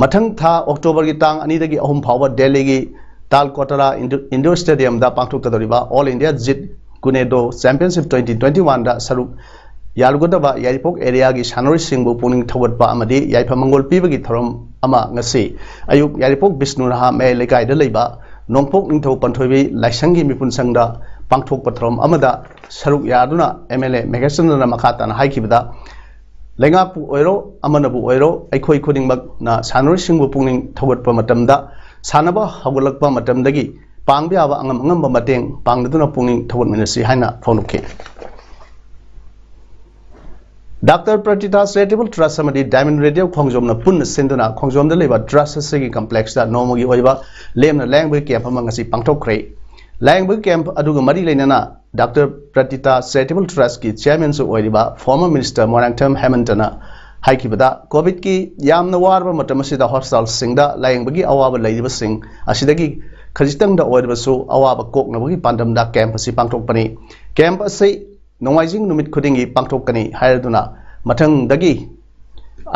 ꯃꯊꯪ ꯊꯥ ꯑꯣꯛꯇꯣꯕꯔꯒꯤ ꯇꯥꯡ ꯑꯅꯤꯗꯒꯤ ꯑꯍꯨꯝ ꯐꯥꯎꯕ ꯗꯦꯜꯂꯤꯒꯤ ꯇꯥꯜ ꯀꯣꯇꯔꯥ ꯏꯟꯗꯣ- ꯏꯟꯗꯣꯔ ꯁ꯭ꯇꯦꯗꯤꯌꯝꯗ ꯄꯥꯡꯊꯣꯛꯀꯗꯧꯔꯤꯕ all India Jeet Kune Do championship twenty twenty ꯋꯥꯟꯗ ꯁꯔꯨꯛ ꯌꯥꯔꯨꯒꯗꯕ ꯌꯥꯏꯔꯤꯄꯣꯛ ꯑꯦꯔꯤꯌꯥꯒꯤ ꯁꯥꯟꯅꯔꯣꯏꯁꯤꯡꯕꯨ ꯄꯨꯛꯅꯤꯡ ꯊꯧꯒꯠꯄ ꯑꯃꯗꯤ ꯌꯥꯏꯐ ꯃꯪꯒꯣꯜ ꯄꯤꯕꯒꯤ ꯊꯧꯔꯝ ꯑꯃ ꯉꯁꯤ ꯑꯌꯨꯛ ꯌꯥꯏꯔꯤꯄꯣꯛ ꯕꯤꯁꯅꯨ ꯔꯍꯥ ꯃꯌꯥꯏ ꯂꯩꯀꯥꯏꯗ ꯂꯩꯕ ꯅꯣꯡꯄꯣꯛ ꯅꯤꯡꯊꯧ ꯄꯟꯊꯣꯏꯕꯤ ꯂꯥꯏꯁꯪꯒꯤ ꯃꯤꯄꯨꯟ ꯁꯪꯗ ꯄꯥꯡꯊꯣꯛꯄ ꯊꯧꯔꯝ ꯑꯃꯗ ꯁꯔꯨꯛ ꯌꯥꯗꯨꯅ ꯑꯦꯝ ꯑꯦꯜ ꯑꯦ ꯃꯦꯘꯆꯟꯗ꯭ꯔꯅ ꯃꯈꯥ ꯇꯥꯅ ꯍꯥꯏꯈꯤꯕꯗ, ꯂꯩꯉꯥꯛꯄꯨ ꯑꯣꯏꯔꯣ ꯑꯃꯅꯕꯨ ꯑꯣꯏꯔꯣ ꯑꯩꯈꯣꯏ ꯈꯨꯗꯤꯡꯃꯛꯅ ꯁꯥꯟꯅꯔꯣꯏꯁꯤꯡꯕꯨ ꯄꯨꯛꯅꯤꯡ ꯊꯧꯒꯠꯄ ꯃꯇꯝꯗ ꯁꯥꯟꯅꯕ ꯍꯧꯒꯠꯂꯛꯄ ꯃꯇꯝꯗꯒꯤ ꯄꯥꯡꯕ ꯌꯥꯕ ꯑꯉꯝ ꯑꯉꯝꯕ ꯃꯇꯦꯡ ꯄꯥꯡꯅꯗꯨꯅ ꯄꯨꯛꯅꯤꯡ ꯊꯧꯒꯠꯃꯤꯟꯅꯁꯤ ꯍꯥꯏꯅ ꯐꯣꯡꯗꯣꯛꯈꯤ꯫ ꯗꯥꯛꯇꯔ ꯄ꯭ꯔꯇꯤꯇꯥ ꯆꯦꯔꯤꯇꯦꯕꯜ ꯇ꯭ꯔꯁ ꯑꯃꯗꯤ ꯗꯥꯏꯃꯟ ꯔꯦꯗꯤꯑꯣ ꯈꯣꯡꯖꯣꯝꯅ ꯄꯨꯟꯅ ꯁꯤꯟꯗꯨꯅ ꯈꯣꯡꯖꯣꯝꯗ ꯂꯩꯕ ꯇ꯭ꯔꯁ ꯑꯁꯤꯒꯤ ꯀꯝꯄ꯭ꯂꯦꯛꯁꯇ ꯅꯣꯡꯃꯒꯤ ꯑꯣꯏꯕ ꯂꯦꯝꯅ ꯂꯥꯌꯦꯡꯕꯒꯤ ꯀꯦꯝꯞ ꯑꯃ ꯉꯁꯤ ꯄꯥꯡꯊꯣꯛꯈ꯭ꯔꯦ꯫ ꯂꯥꯌꯦꯡꯕꯒꯤ ꯀꯦꯝꯞ ꯑꯗꯨꯒ ꯃꯔꯤ ꯂꯩꯅꯅ ꯗꯥꯛꯇꯔ ꯄ꯭ꯔꯇꯤꯇꯥ ꯆꯦꯔꯤꯇꯦꯕꯜ ꯇ꯭ꯔꯁꯀꯤ ꯆꯤꯌꯔꯃꯦꯟꯁꯨ ꯑꯣꯏꯔꯤꯕ ꯐꯣꯔꯃꯔ ꯃꯤꯅꯤꯁꯇꯔ ꯃꯣꯏꯔꯥꯡꯊꯦꯝ ꯍꯦꯃꯟꯇꯅ ꯍꯥꯏꯈꯤꯕꯗ, ꯀꯣꯚꯤꯗꯀꯤ ꯌꯥꯝꯅ ꯋꯥꯔꯕ ꯃꯇꯝ ꯑꯁꯤꯗ ꯍꯣꯁꯄꯤꯇꯥꯜꯁꯤꯡꯗ ꯂꯥꯌꯦꯡꯕꯒꯤ ꯑꯋꯥꯕ ꯂꯩꯔꯤꯕꯁꯤꯡ ꯑꯁꯤꯗꯒꯤ ꯈꯖꯤꯛꯇꯪꯗ ꯑꯣꯏꯔꯕꯁꯨ ꯑꯋꯥꯕ ꯀꯣꯛꯅꯕꯒꯤ ꯄꯥꯟꯗꯝꯗ ꯀꯦꯝꯞ ꯑꯁꯤ ꯄꯥꯡꯊꯣꯛꯄꯅꯤ꯫ ꯀꯦꯝꯞ ꯑꯁꯤ ꯅꯣꯡꯃꯥꯏꯖꯤꯡ ꯅꯨꯃꯤꯠ ꯈꯨꯗꯤꯡꯒꯤ ꯄꯥꯡꯊꯣꯛꯀꯅꯤ ꯍꯥꯏꯔꯗꯨꯅ ꯃꯊꯪꯗꯒꯤ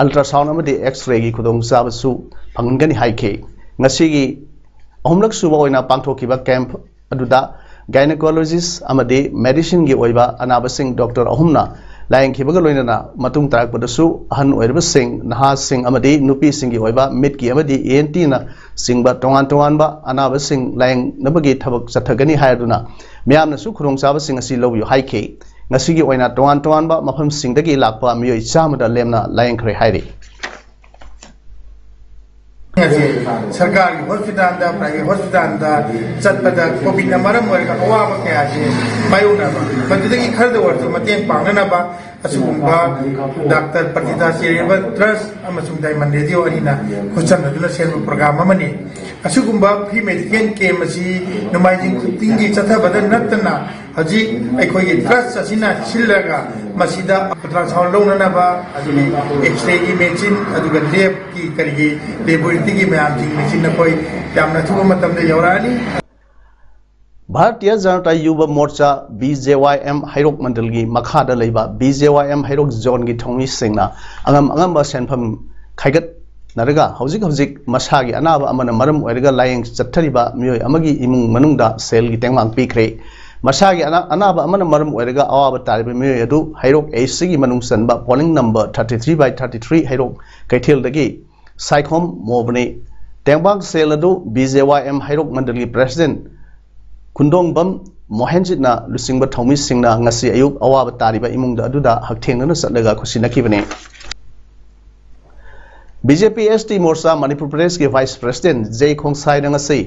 ꯑꯜꯇ꯭ꯔꯥꯁꯥꯎꯟ ꯑꯃꯗꯤ ꯑꯦꯛꯁ-ꯔꯦꯒꯤ ꯈꯨꯗꯣꯡꯆꯥꯕꯁꯨ ꯐꯪꯍꯟꯒꯅꯤ ꯍꯥꯏꯈꯤ꯫ ꯉꯁꯤꯒꯤ ꯑꯍꯨꯝꯂꯛ ꯁꯨꯕ ꯑꯣꯏꯅ ꯄꯥꯡꯊꯣꯛꯈꯤꯕ ꯀꯦꯝꯞ ꯑꯗꯨꯗ ꯒꯥꯏꯅꯣꯀꯣꯂꯣꯖꯤꯁ ꯑꯃꯗꯤ ꯃꯦꯗꯤꯁꯤꯟꯒꯤ ꯑꯣꯏꯕ ꯑꯅꯥꯕꯁꯤꯡ ꯗꯣꯛꯇꯔ ꯑꯍꯨꯝꯅ ꯂꯥꯌꯦꯡꯈꯤꯕꯒ ꯂꯣꯏꯅꯅ ꯃꯇꯨꯡ ꯇꯥꯔꯛꯄꯗꯁꯨ ꯑꯍꯟ ꯑꯣꯏꯔꯕꯁꯤꯡ, ꯅꯍꯥꯁꯤꯡ ꯑꯃꯗꯤ ꯅꯨꯄꯤꯁꯤꯡꯒꯤ ꯑꯣꯏꯕ ꯃꯤꯠꯀꯤ ꯑꯃꯗꯤ ꯏ ꯑꯦꯟ ꯇꯤꯅ ꯆꯤꯡꯕ ꯇꯣꯉꯥꯟ ꯇꯣꯉꯥꯟꯕ ꯑꯅꯥꯕꯁꯤꯡ ꯂꯥꯌꯦꯡꯅꯕꯒꯤ ꯊꯕꯛ ꯆꯠꯊꯒꯅꯤ ꯍꯥꯏꯗꯨꯅ ꯃꯤꯌꯥꯝꯅꯁꯨ ꯈꯨꯗꯣꯡꯆꯥꯕꯁꯤꯡ ꯑꯁꯤ ꯂꯧꯕꯤꯌꯨ ꯍꯥꯏꯈꯤ꯫ ꯉꯁꯤꯒꯤ ꯑꯣꯏꯅ ꯇꯣꯉꯥꯟ ꯇꯣꯉꯥꯟꯕ ꯃꯐꯝꯁꯤꯡꯗꯒꯤ ꯂꯥꯛꯄ ꯃꯤꯑꯣꯏ ꯆꯥꯝꯃꯗ ꯂꯦꯝꯅ ꯂꯥꯌꯦꯡꯈ꯭ꯔꯦ ꯍꯥꯏꯔꯤ꯫ ꯉꯁꯤ ꯁꯔꯀꯥꯔꯒꯤ ꯍꯣꯁꯄꯤꯇꯥꯜꯗ, ꯄ꯭ꯔꯥꯏꯚꯦꯠ ꯍꯣꯁꯄꯤꯇꯥꯜꯗ ꯆꯠꯄꯗ ꯀꯣꯚꯤꯗꯅ ꯃꯔꯝ ꯑꯣꯏꯔꯒ ꯑꯋꯥꯕ ꯀꯌꯥꯁꯦ ꯃꯥꯌꯣꯛꯅꯕ, ꯃꯗꯨꯗꯒꯤ ꯈꯔꯗ ꯑꯣꯏꯔꯁꯨ ꯃꯇꯦꯡ ꯄꯥꯡꯅꯅꯕ ꯑꯁꯤꯒꯨꯝꯕ ꯗꯥꯛꯇꯔ ꯄ꯭ꯔꯇꯤꯇꯥ ꯆꯦꯔꯤꯇꯦꯕꯜ ꯇ꯭ꯔꯁ ꯑꯃꯁꯨꯡ ꯗꯥꯏꯃꯟ ꯔꯦꯗꯤꯑꯣ ꯑꯅꯤꯅ ꯈꯨꯠꯁꯝꯅꯗꯨꯅ ꯁꯦꯝꯕ ꯄ꯭ꯔꯣꯒ꯭ꯔꯥꯝ ꯑꯃꯅꯤ꯫ ꯑꯁꯤꯒꯨꯝꯕ ꯐ꯭ꯔꯤ ꯃꯦꯗꯤꯀꯦꯜ ꯀꯦꯝ ꯑꯁꯤ ꯅꯣꯡꯃꯥꯏꯖꯤꯡ ꯈꯨꯗꯤꯡꯒꯤ ꯆꯠꯊꯕꯗ ꯅꯠꯇꯅ ꯍꯧꯖꯤꯛ ꯑꯩꯈꯣꯏꯒꯤ ꯇ꯭ꯔꯁ ꯑꯁꯤꯅ ꯁꯤꯜꯂꯒ ꯃꯁꯤꯗ ꯑꯜꯇ꯭ꯔꯥꯁꯥꯎꯟ ꯂꯧꯅꯅꯕ, ꯑꯗꯨꯒ ꯑꯦꯛꯁꯔꯦꯒꯤ ꯃꯦꯆꯤꯟ, ꯑꯗꯨꯒ ꯂꯦꯕꯀꯤ ꯀꯔꯤꯒꯤ ꯂꯦꯕꯣꯔꯦꯇꯔꯤꯒꯤ ꯃꯌꯥꯝꯁꯤꯡ ꯃꯦꯆꯤꯟ ꯑꯩꯈꯣꯏ ꯌꯥꯝꯅ ꯑꯊꯨꯕ ꯃꯇꯝꯗ ꯌꯧꯔꯛꯑꯅꯤ꯫ ꯚꯥꯔꯇꯤꯌ ꯖꯅꯇꯥ ꯌꯨꯕ ꯃꯣꯔꯆꯥ, ꯕꯤ ꯖꯦ ꯋꯥꯏ ꯑꯦꯝ, ꯍꯩꯔꯣꯛ ꯃꯟꯗꯜꯒꯤ ꯃꯈꯥꯗ ꯂꯩꯕ ꯕꯤ ꯖꯦ ꯋꯥꯏ ꯑꯦꯝ ꯍꯩꯔꯣꯛ ꯖꯣꯟꯒꯤ ꯊꯧꯃꯤꯁꯤꯡꯅ ꯑꯉꯝ ꯑꯉꯝꯕ ꯁꯦꯟꯐꯝ ꯈꯥꯏꯒꯠꯅꯔꯒ ꯍꯧꯖꯤꯛ ꯍꯧꯖꯤꯛ ꯃꯁꯥꯒꯤ ꯑꯅꯥꯕ ꯑꯃꯅ ꯃꯔꯝ ꯑꯣꯏꯔꯒ ꯂꯥꯌꯦꯡ ꯆꯠꯊꯔꯤꯕ ꯃꯤꯑꯣꯏ ꯑꯃꯒꯤ ꯏꯃꯨꯡ ꯃꯅꯨꯡꯗ ꯁꯦꯜꯒꯤ ꯇꯦꯡꯕꯥꯡ ꯄꯤꯈ꯭ꯔꯦ꯫ ꯃꯁꯥꯒꯤ ꯑꯅꯥ-, ꯑꯅꯥꯕ ꯑꯃꯅ ꯃꯔꯝ ꯑꯣꯏꯔꯒ ꯑꯋꯥꯕ ꯇꯥꯔꯤꯕ ꯃꯤꯑꯣꯏ ꯑꯗꯨ ꯍꯩꯔꯣꯛ ꯑꯦ ꯁꯤꯒꯤ ꯃꯅꯨꯡ ꯆꯟꯕ polling number thirty three by thirty three Heirok ꯀꯩꯊꯦꯜꯗꯒꯤ ꯁꯥꯏꯈꯣꯝ ꯃꯣꯕꯅꯤ꯫ ꯇꯦꯡꯕꯥꯡ ꯁꯦꯜ ꯑꯗꯨ ꯕꯤ ꯖꯦ ꯋꯥꯏ ꯑꯦꯝ ꯍꯩꯔꯣꯛ ꯃꯟꯗꯜꯒꯤ ꯄ꯭ꯔꯦꯁꯤꯗꯦꯟꯠ ꯈꯨꯟꯗꯣꯡꯕꯝ ꯃꯣꯍꯦꯟꯖꯤꯠꯅ ꯂꯨꯆꯤꯡꯕ ꯊꯧꯃꯤꯁꯤꯡꯅ ꯉꯁꯤ ꯑꯌꯨꯛ ꯑꯋꯥꯕ ꯇꯥꯔꯤꯕ ꯏꯃꯨꯡꯗ ꯑꯗꯨꯗ ꯍꯛꯊꯦꯡꯅꯅ ꯆꯠꯂꯒ ꯈꯨꯠꯁꯤꯟꯅꯈꯤꯕꯅꯤ꯫ B J P S T Morcha Manipur ꯄ꯭ꯔꯗꯦꯁꯀꯤ ꯚꯥꯏꯁ ꯄ꯭ꯔꯦꯁꯤꯗꯦꯟꯠ ꯖꯦ ꯈꯣꯡꯁꯥꯏꯅ ꯉꯁꯤ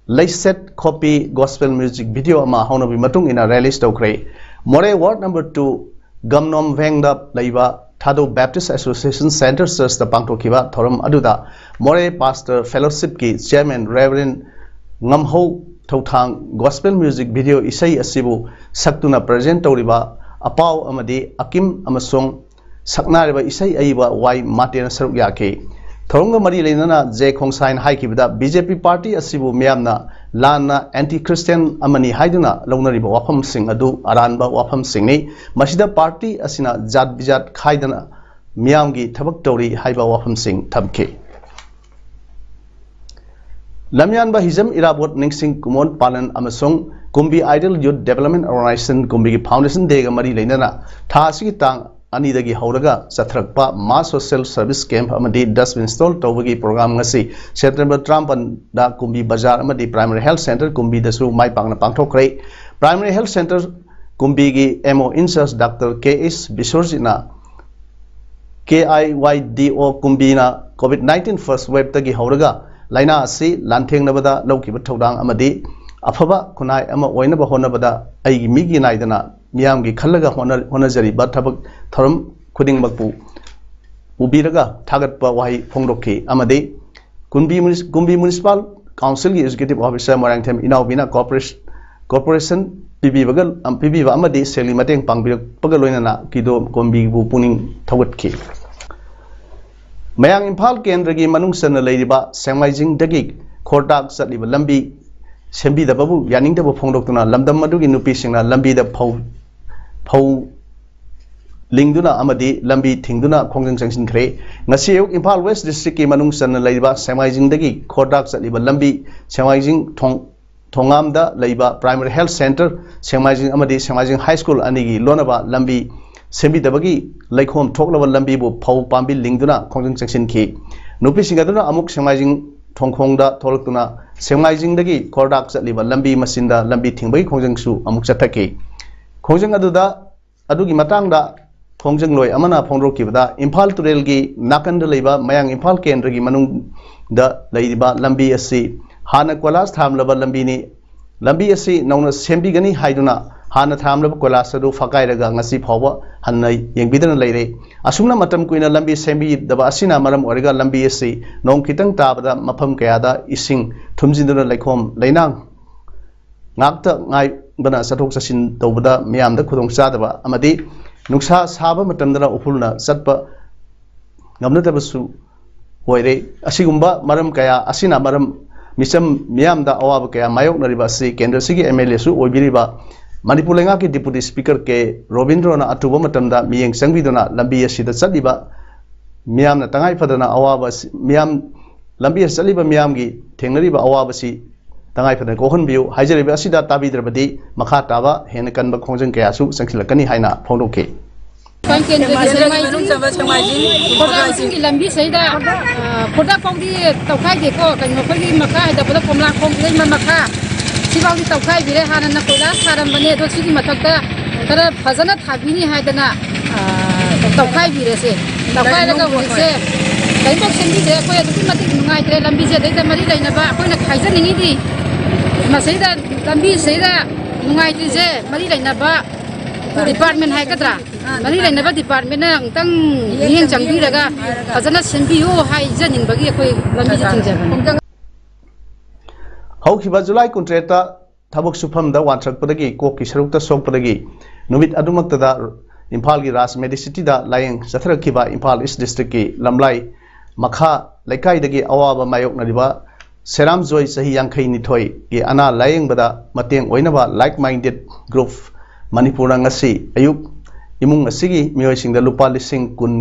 ꯂꯩꯁꯦꯠ ꯈꯣꯄꯤ ꯒꯣꯁꯄꯦꯜ ꯃ꯭ꯌꯨꯖꯤꯛ ꯚꯤꯗꯤꯑꯣ ꯑꯃ ꯍꯧꯅꯕꯤ ꯃꯇꯨꯡ ꯏꯟꯅ ꯔꯤꯂꯤꯖ ꯇꯧꯈ꯭ꯔꯦ꯫ ꯃꯣꯔꯦ ꯋꯥꯔꯗ ꯅꯝꯕꯔ ꯇꯨ ꯒꯝꯅꯣꯝ ꯚꯦꯡꯗ ꯂꯩꯕ ꯊꯥꯗꯧ ꯕꯦꯞꯇꯤꯁ ꯑꯦꯁꯣꯁꯤꯌꯦꯁꯟ ꯁꯦꯟꯇꯔ ꯆꯔꯆꯇ ꯄꯥꯡꯊꯣꯛꯈꯤꯕ ꯊꯧꯔꯝ ꯑꯗꯨꯗ ꯃꯣꯔꯦ ꯄꯥꯁꯇꯔ ꯐꯦꯂꯣꯁꯤꯞꯀꯤ ꯆꯤꯌꯔꯃꯦꯟ ꯔꯦꯚꯔꯦꯟ ꯉꯝꯍꯧ ꯊꯧꯊꯥꯡ ꯒꯣꯁꯄꯦꯜ ꯃ꯭ꯌꯨꯖꯤꯛ ꯚꯤꯗꯤꯑꯣ ꯏꯁꯩ ꯑꯁꯤꯕꯨ ꯁꯛꯇꯨꯅ ꯄ꯭ꯔꯖꯦꯟ ꯇꯧꯔꯤꯕ ꯑꯄꯥꯎ ꯑꯃꯗꯤ ꯑꯀꯤꯝ ꯑꯃꯁꯨꯡ ꯁꯛꯅꯥꯏꯔꯕ ꯏꯁꯩ ꯑꯏꯕ ꯋꯥꯏ ꯃꯥꯇꯦꯅ ꯁꯔꯨꯛ ꯌꯥꯈꯤ꯫ ꯊꯧꯔꯝꯒ ꯃꯔꯤ ꯂꯩꯅꯅ ꯖꯦ ꯈꯣꯡꯁꯥꯏꯅ ꯍꯥꯏꯈꯤꯕꯗ ꯕꯤ ꯖꯦ ꯄꯤ ꯄꯥꯔꯇꯤ ꯑꯁꯤꯕꯨ ꯃꯤꯌꯥꯝꯅ ꯂꯥꯟꯅ ꯑꯦꯟꯇꯤ ꯈ꯭ꯔꯤꯁꯇꯤꯌꯥꯟ ꯑꯃꯅꯤ ꯍꯥꯏꯗꯨꯅ ꯂꯧꯅꯔꯤꯕ ꯋꯥꯐꯝꯁꯤꯡ ꯑꯗꯨ ꯑꯔꯥꯟꯕ ꯋꯥꯐꯝꯁꯤꯡꯅꯤ꯫ ꯃꯁꯤꯗ ꯄꯥꯔꯇꯤ ꯑꯁꯤꯅ ꯖꯥꯠ ꯕꯤꯖꯥꯠ ꯈꯥꯏꯗꯅ ꯃꯤꯌꯥꯝꯒꯤ ꯊꯕꯛ ꯇꯧꯔꯤ ꯍꯥꯏꯕ ꯋꯥꯐꯝꯁꯤꯡ ꯊꯝꯈꯤ꯫ ꯂꯝꯌꯥꯟꯕ ꯍꯤꯖꯝ ꯏꯔꯥꯕꯣꯠ ꯅꯤꯡꯁꯤꯡ ꯀꯨꯃꯣꯟ ꯄꯥꯂꯟ ꯑꯃꯁꯨꯡ ꯀꯨꯝꯕꯤ Ideal Youth Development Organization ꯀꯨꯝꯕꯤꯒꯤ Foundation Day ꯒ ꯃꯔꯤ ꯂꯩꯅꯅ ꯊꯥ ꯑꯁꯤꯒꯤ ꯇꯥꯡ ꯑꯅꯤꯗꯒꯤ ꯍꯧꯔꯒ ꯆꯠꯊꯔꯛꯄ Mass Social Service Camp ꯑꯃꯗꯤ Dustbin Install ꯇꯧꯕꯒꯤ program ꯉꯁꯤ September ꯇꯔꯥꯃꯥꯄꯟꯗ ꯀꯨꯝꯕꯤ ꯕꯖꯥꯔ ꯑꯃꯗꯤ Primary Health Center ꯀꯨꯝꯕꯤꯗꯁꯨ ꯃꯥꯏ ꯄꯥꯛꯅ ꯄꯥꯡꯊꯣꯛꯈ꯭ꯔꯦ꯫ Primary Health Center ꯀꯨꯝꯕꯤꯒꯤ M O in charge Doctor K H ꯕꯤꯁ꯭ꯋꯔꯖꯤꯠꯅ K I Y D O ꯀꯨꯝꯕꯤꯅ COVID nineteen first wave ꯇꯒꯤ ꯍꯧꯔꯒ ꯂꯥꯏꯅꯥ ꯑꯁꯤ ꯂꯥꯟꯊꯦꯡꯅꯕꯗ ꯂꯧꯈꯤꯕ ꯊꯧꯗꯥꯡ ꯑꯃꯗꯤ ꯑꯐꯕ ꯈꯨꯟꯅꯥꯏ ꯑꯃ ꯑꯣꯏꯅꯕ ꯍꯣꯠꯅꯕꯗ ꯑꯩꯒꯤ ꯃꯤꯒꯤ ꯅꯥꯏꯗꯅ ꯃꯤꯌꯥꯝꯒꯤ ꯈꯜꯂꯒ ꯍꯣꯠꯅ-, ꯍꯣꯠꯅꯖꯔꯤꯕ ꯊꯕꯛ ꯊꯧꯔꯝ ꯈꯨꯗꯤꯡꯃꯛꯄꯨ ꯎꯕꯤꯔꯒ ꯊꯥꯒꯠꯄ ꯋꯥꯍꯩ ꯐꯣꯡꯗꯣꯛꯈꯤ꯫ ꯑꯃꯗꯤ ꯀꯨꯝꯕꯤ ꯃꯨꯅꯤꯁ-, ꯀꯨꯝꯕꯤ Municipal Council ꯒꯤ Executive Officer Moirangthem ꯏꯅꯥꯎꯕꯤꯅ cooperation, cooperation ꯄꯤꯕꯤꯕꯒ, ꯄꯤꯕꯤꯕ ꯑꯃꯗꯤ ꯁꯦꯜꯒꯤ ꯃꯇꯦꯡ ꯄꯥꯡꯕꯤꯔꯛꯄꯒ ꯂꯣꯏꯅꯅ ꯀꯤꯗꯣ ꯀꯨꯝꯕꯤꯕꯨ ꯄꯨꯛꯅꯤꯡ ꯊꯧꯒꯠꯈꯤ꯫ ꯃꯌꯥꯡ ꯏꯝꯐꯥꯜ ꯀꯦꯟꯗ꯭ꯔꯒꯤ ꯃꯅꯨꯡ ꯆꯟꯅ ꯂꯩꯔꯤꯕ ꯁꯦꯡꯃꯥꯏꯖꯤꯡꯗꯒꯤ ꯈꯣꯔꯗꯥꯛ ꯆꯠꯂꯤꯕ ꯂꯝꯕꯤ ꯁꯦꯝꯕꯤꯗꯕꯕꯨ ꯌꯥꯅꯤꯡꯗꯕ ꯐꯣꯡꯗꯣꯛꯇꯨꯅ ꯂꯝꯗꯝ ꯑꯗꯨꯒꯤ ꯅꯨꯄꯤꯁꯤꯡꯅ ꯂꯝꯕꯤꯗ ꯐꯧ, ꯐꯧ ꯂꯤꯡꯗꯨꯅ ꯑꯃꯗꯤ ꯂꯝꯕꯤ ꯊꯤꯡꯗꯨꯅ ꯈꯣꯡꯖꯪ ꯆꯪꯁꯤꯟꯈ꯭ꯔꯦ꯫ ꯉꯁꯤ ꯑꯌꯨꯛ ꯏꯝꯐꯥꯜ West District ꯀꯤ ꯃꯅꯨꯡ ꯆꯟꯅ ꯂꯩꯔꯤꯕ ꯁꯦꯡꯃꯥꯏꯖꯤꯡꯗꯒꯤ ꯈꯣꯔꯗꯥꯛ ꯆꯠꯂꯤꯕ ꯂꯝꯕꯤ ꯁꯦꯡꯃꯥꯏꯖꯤꯡ ꯊꯣꯡ-, ꯊꯣꯉꯥꯝꯗ ꯂꯩꯕ Primary Health Center ꯁꯦꯡꯃꯥꯏꯖꯤꯡ ꯑꯃꯗꯤ ꯁꯦꯡꯃꯥꯏꯖꯤꯡ High School ꯑꯅꯤꯒꯤ ꯂꯣꯟꯅꯕ ꯂꯝꯕꯤ ꯁꯦꯝꯕꯤꯗꯕꯒꯤ ꯂꯩꯈꯣꯝ ꯊꯣꯛꯂꯕ ꯂꯝꯕꯤꯕꯨ ꯐꯧ ꯄꯥꯝꯕꯤ ꯂꯤꯡꯗꯨꯅ ꯈꯣꯡꯖꯪ ꯆꯪꯁꯤꯟꯈꯤ꯫ ꯅꯨꯄꯤꯁꯤꯡ ꯑꯗꯨꯅ ꯑꯃꯨꯛ ꯁꯦꯡꯃꯥꯏꯖꯤꯡ ꯊꯣꯡꯈꯣꯡꯗ ꯊꯣꯛꯂꯛꯇꯨꯅ ꯁꯦꯡꯃꯥꯏꯖꯤꯡꯗꯒꯤ ꯈꯣꯔꯗꯥꯛ ꯆꯠꯂꯤꯕ ꯂꯝꯕꯤ ꯃꯆꯤꯟꯗ ꯂꯝꯕꯤ ꯊꯤꯡꯕꯒꯤ ꯈꯣꯡꯖꯪꯁꯨ ꯑꯃꯨꯛ ꯆꯠꯊꯈꯤ꯫ ꯈꯣꯡꯖꯪ ꯑꯗꯨꯗ, ꯑꯗꯨꯒꯤ ꯃꯇꯥꯡꯗ ꯈꯣꯡꯖꯪꯂꯣꯏ ꯑꯃꯅ ꯐꯣꯡꯗꯣꯛꯈꯤꯕꯗ, ꯏꯝꯐꯥꯜ ꯇꯨꯔꯦꯜꯒꯤ ꯅꯥꯀꯟꯗ ꯂꯩꯕ ꯃꯌꯥꯡ ꯏꯝꯐꯥꯜ ꯀꯦꯟꯗ꯭ꯔꯒꯤ ꯃꯅꯨꯡꯗ ꯂꯩꯔꯤꯕ ꯂꯝꯕꯤ ꯑꯁꯤ ꯍꯥꯟꯅ ꯀꯣꯏꯂꯥꯁ ꯊꯥꯔꯝꯂꯕ ꯂꯝꯕꯤꯅꯤ꯫ ꯂꯝꯕꯤ ꯑꯁꯤ ꯅꯧꯅ ꯁꯦꯝꯕꯤꯒꯅꯤ ꯍꯥꯏꯗꯨꯅ ꯍꯥꯟꯅ ꯊꯥꯔꯝꯂꯕ ꯀꯣꯏꯂꯥꯁ ꯑꯗꯨ ꯐꯛꯀꯥꯏꯔꯒ ꯉꯁꯤ ꯐꯥꯎꯕ ꯍꯟꯅ ꯌꯦꯡꯕꯤꯗꯅ ꯂꯩꯔꯦ꯫ ꯑꯁꯨꯝꯅ ꯃꯇꯝ ꯀꯨꯏꯅ ꯂꯝꯕꯤ ꯁꯦꯝꯕꯤꯗꯕ ꯑꯁꯤꯅ ꯃꯔꯝ ꯑꯣꯏꯔꯒ ꯂꯝꯕꯤ ꯑꯁꯤ ꯅꯣꯡ ꯈꯤꯇꯪ ꯇꯥꯕꯗ ꯃꯐꯝ ꯀꯌꯥꯗ ꯏꯁꯤꯡ ꯊꯨꯝꯖꯤꯟꯗꯨꯅ ꯂꯩꯈꯣꯝ ꯂꯩꯅꯥꯡ ꯉꯥꯛꯇ ꯉꯥꯏꯕꯅ ꯆꯠꯊꯣꯛ ꯆꯠꯁꯤꯟ ꯇꯧꯕꯗ ꯃꯤꯌꯥꯝꯗ ꯈꯨꯗꯣꯡꯆꯥꯗꯕ ꯑꯃꯗꯤ ꯅꯨꯡꯁꯥ ꯁꯥꯕ ꯃꯇꯝꯗꯅ ꯎꯐꯨꯜꯅ ꯆꯠꯄ ꯉꯝꯅꯗꯕꯁꯨ ꯑꯣꯏꯔꯦ꯫ ꯑꯁꯤꯒꯨꯝꯕ ꯃꯔꯝ ꯀꯌꯥ ꯑꯁꯤꯅ ꯃꯔꯝ ꯃꯤꯆꯝ ꯃꯤꯌꯥꯝꯗ ꯑꯋꯥꯕ ꯀꯌꯥ ꯃꯥꯌꯣꯛꯅꯔꯤꯕ ꯑꯁꯤ ꯀꯦꯟꯗ꯭ꯔꯁꯤꯒꯤ M L A ꯁꯨ ꯑꯣꯏꯕꯤꯔꯤꯕ ꯃꯅꯤꯄꯨꯔ ꯂꯩꯉꯥꯛꯀꯤ Deputy Speaker ꯀꯦ ꯔꯣꯕꯤꯟꯗ꯭ꯔꯣꯅ ꯑꯊꯨꯕ ꯃꯇꯝꯗ ꯃꯤꯠꯌꯦꯡ ꯆꯪꯕꯤꯗꯨꯅ ꯂꯝꯕꯤ ꯑꯁꯤꯗ ꯆꯠꯂꯤꯕ ꯃꯤꯌꯥꯝꯅ ꯇꯉꯥꯏ ꯐꯗꯅ ꯑꯋꯥꯕ ꯑꯁꯤ, ꯃꯤꯌꯥꯝ, ꯂꯝꯕꯤ ꯑꯁꯤꯗ ꯆꯠꯂꯤꯕ ꯃꯤꯌꯥꯝꯒꯤ ꯊꯦꯡꯅꯔꯤꯕ ꯑꯋꯥꯕꯁꯤ ꯇꯉꯥꯏ ꯐꯗꯅ ꯀꯣꯛꯍꯟꯕꯤꯌꯨ꯫ ꯍꯥꯏꯖꯔꯤꯕ ꯑꯁꯤꯗ ꯇꯥꯕꯤꯗ꯭ꯔꯕꯗꯤ ꯃꯈꯥ ꯇꯥꯕ ꯍꯦꯟꯅ ꯀꯟꯕ ꯈꯣꯡꯖꯪ ꯀꯌꯥꯁꯨ ꯆꯪꯁꯤꯜꯂꯛꯀꯅꯤ ꯍꯥꯏꯅ ꯐꯣꯡꯗꯣꯛꯈꯤ꯫ ꯀꯦꯟꯗ꯭ꯔꯒꯤ ꯁꯦꯡꯃꯥꯏꯖꯤꯡ ꯁꯦꯡꯃꯥꯏꯖꯤꯡ ꯈꯣꯡꯖꯪ ꯈꯣꯡꯖꯪꯁꯤꯡꯒꯤ ꯂꯝꯕꯤꯁꯤꯗꯩꯗ, ꯑ, ꯈꯨꯗꯛ ꯐꯥꯎꯗꯤ ꯇꯧꯈꯥꯏꯗꯦꯀꯣ꯫ ꯀꯩꯅꯣ, ꯑꯩꯈꯣꯏꯒꯤ ꯃꯈꯥ ꯍꯥꯏꯗꯕꯗ ꯀꯣꯝꯂꯥ ꯈꯣꯡꯗꯩ ꯃꯈꯥ ꯁꯤꯐꯥꯎꯗꯤ ꯇꯧꯈꯥꯏꯕꯤꯔꯦ꯫ ꯍꯥꯟꯅꯅ ꯀꯣꯏꯂꯥꯁ ꯊꯥꯔꯝꯕꯅꯦ, ꯑꯗꯣ ꯁꯤꯒꯤ ꯃꯊꯛꯇ ꯈꯔ ꯐꯖꯅ ꯊꯥꯕꯤꯅꯤ ꯍꯥꯏꯗꯅ, ꯑ, ꯇꯧꯈꯥꯏꯕꯤꯔꯦꯁꯦ꯫ ꯇꯧꯈꯥꯏꯔꯒ ꯍꯧꯖꯤꯛꯁꯦ ꯀꯔꯤꯝꯐꯥꯎ ꯁꯦꯝꯕꯤꯗ꯭ꯔꯦ꯫ ꯑꯩꯈꯣꯏ ꯑꯗꯨꯛꯀꯤ ꯃꯇꯤꯛ ꯅꯨꯡꯉꯥꯏꯇ꯭ꯔꯦ꯫ ꯂꯝꯕꯤꯁꯦ ꯑꯗꯩꯗ ꯃꯔꯤ ꯂꯩꯅꯕ ꯑꯩꯈꯣꯏꯅ ꯍꯥꯏꯖꯅꯤꯡꯉꯤꯗꯤ, ꯃꯁꯤꯗ ꯂꯝꯕꯤꯁꯤꯗ ꯅꯨꯡꯉꯥꯏꯇ꯭ꯔꯤꯁꯦ ꯃꯔꯤ ꯂꯩꯅꯕ ꯗꯤꯄꯥꯔꯠꯃꯦꯟ ꯍꯥꯏꯒꯗ꯭ꯔꯥ, ꯃꯔꯤ ꯂꯩꯅꯕ ꯗꯤꯄꯥꯔꯠꯃꯦꯟꯅ ꯑꯃꯨꯛꯇꯪ ꯃꯤꯠꯌꯦꯡ ꯆꯪꯕꯤꯔꯒ ꯐꯖꯅ ꯁꯦꯝꯕꯤꯌꯨ ꯍꯥꯏꯖꯅꯤꯡꯕꯒꯤ ꯑꯩꯈꯣꯏ ꯂꯝꯕꯤꯁꯦ ꯊꯤꯡꯖꯕꯅꯤ꯫ ꯍꯧꯈꯤꯕ ꯖꯨꯂꯥꯏ ꯀꯨꯟꯇꯔꯦꯠꯇ ꯊꯕꯛ ꯁꯨꯐꯝꯗ ꯋꯥꯟꯊꯔꯛꯄꯗꯒꯤ ꯀꯣꯛꯀꯤ ꯁꯔꯨꯛꯇ ꯁꯣꯛꯄꯗꯒꯤ ꯅꯨꯃꯤꯠ ꯑꯗꯨꯃꯛꯇꯗ ꯏꯝꯐꯥꯜꯒꯤ ꯔꯥꯖ ꯃꯦꯗꯤꯁꯤꯇꯤꯗ ꯂꯥꯌꯦꯡ ꯆꯠꯊꯔꯛꯈꯤꯕ ꯏꯝꯐꯥꯜ ꯏꯁ ꯗꯤꯁꯇ꯭ꯔꯤꯛꯀꯤ ꯂꯝꯂꯥꯏ ꯃꯈꯥ ꯂꯩꯀꯥꯏꯗꯒꯤ ꯑꯋꯥꯕ ꯃꯥꯌꯣꯛꯅꯔꯤꯕ ꯁꯦꯔꯥꯝꯖꯣꯏ, ꯆꯍꯤ ꯌꯥꯡꯈꯩ ꯅꯤꯊꯣꯏꯒꯤ ꯑꯅꯥ ꯂꯥꯌꯦꯡꯕꯗ ꯃꯇꯦꯡ ꯑꯣꯏꯅꯕ Like Minded Group ꯃꯅꯤꯄꯨꯔꯅ ꯉꯁꯤ ꯑꯌꯨꯛ ꯏꯃꯨꯡ ꯑꯁꯤꯒꯤ ꯃꯤꯑꯣꯏꯁꯤꯡꯗ ꯂꯨꯄꯥ ꯂꯤꯁꯤꯡ ꯀꯨꯟ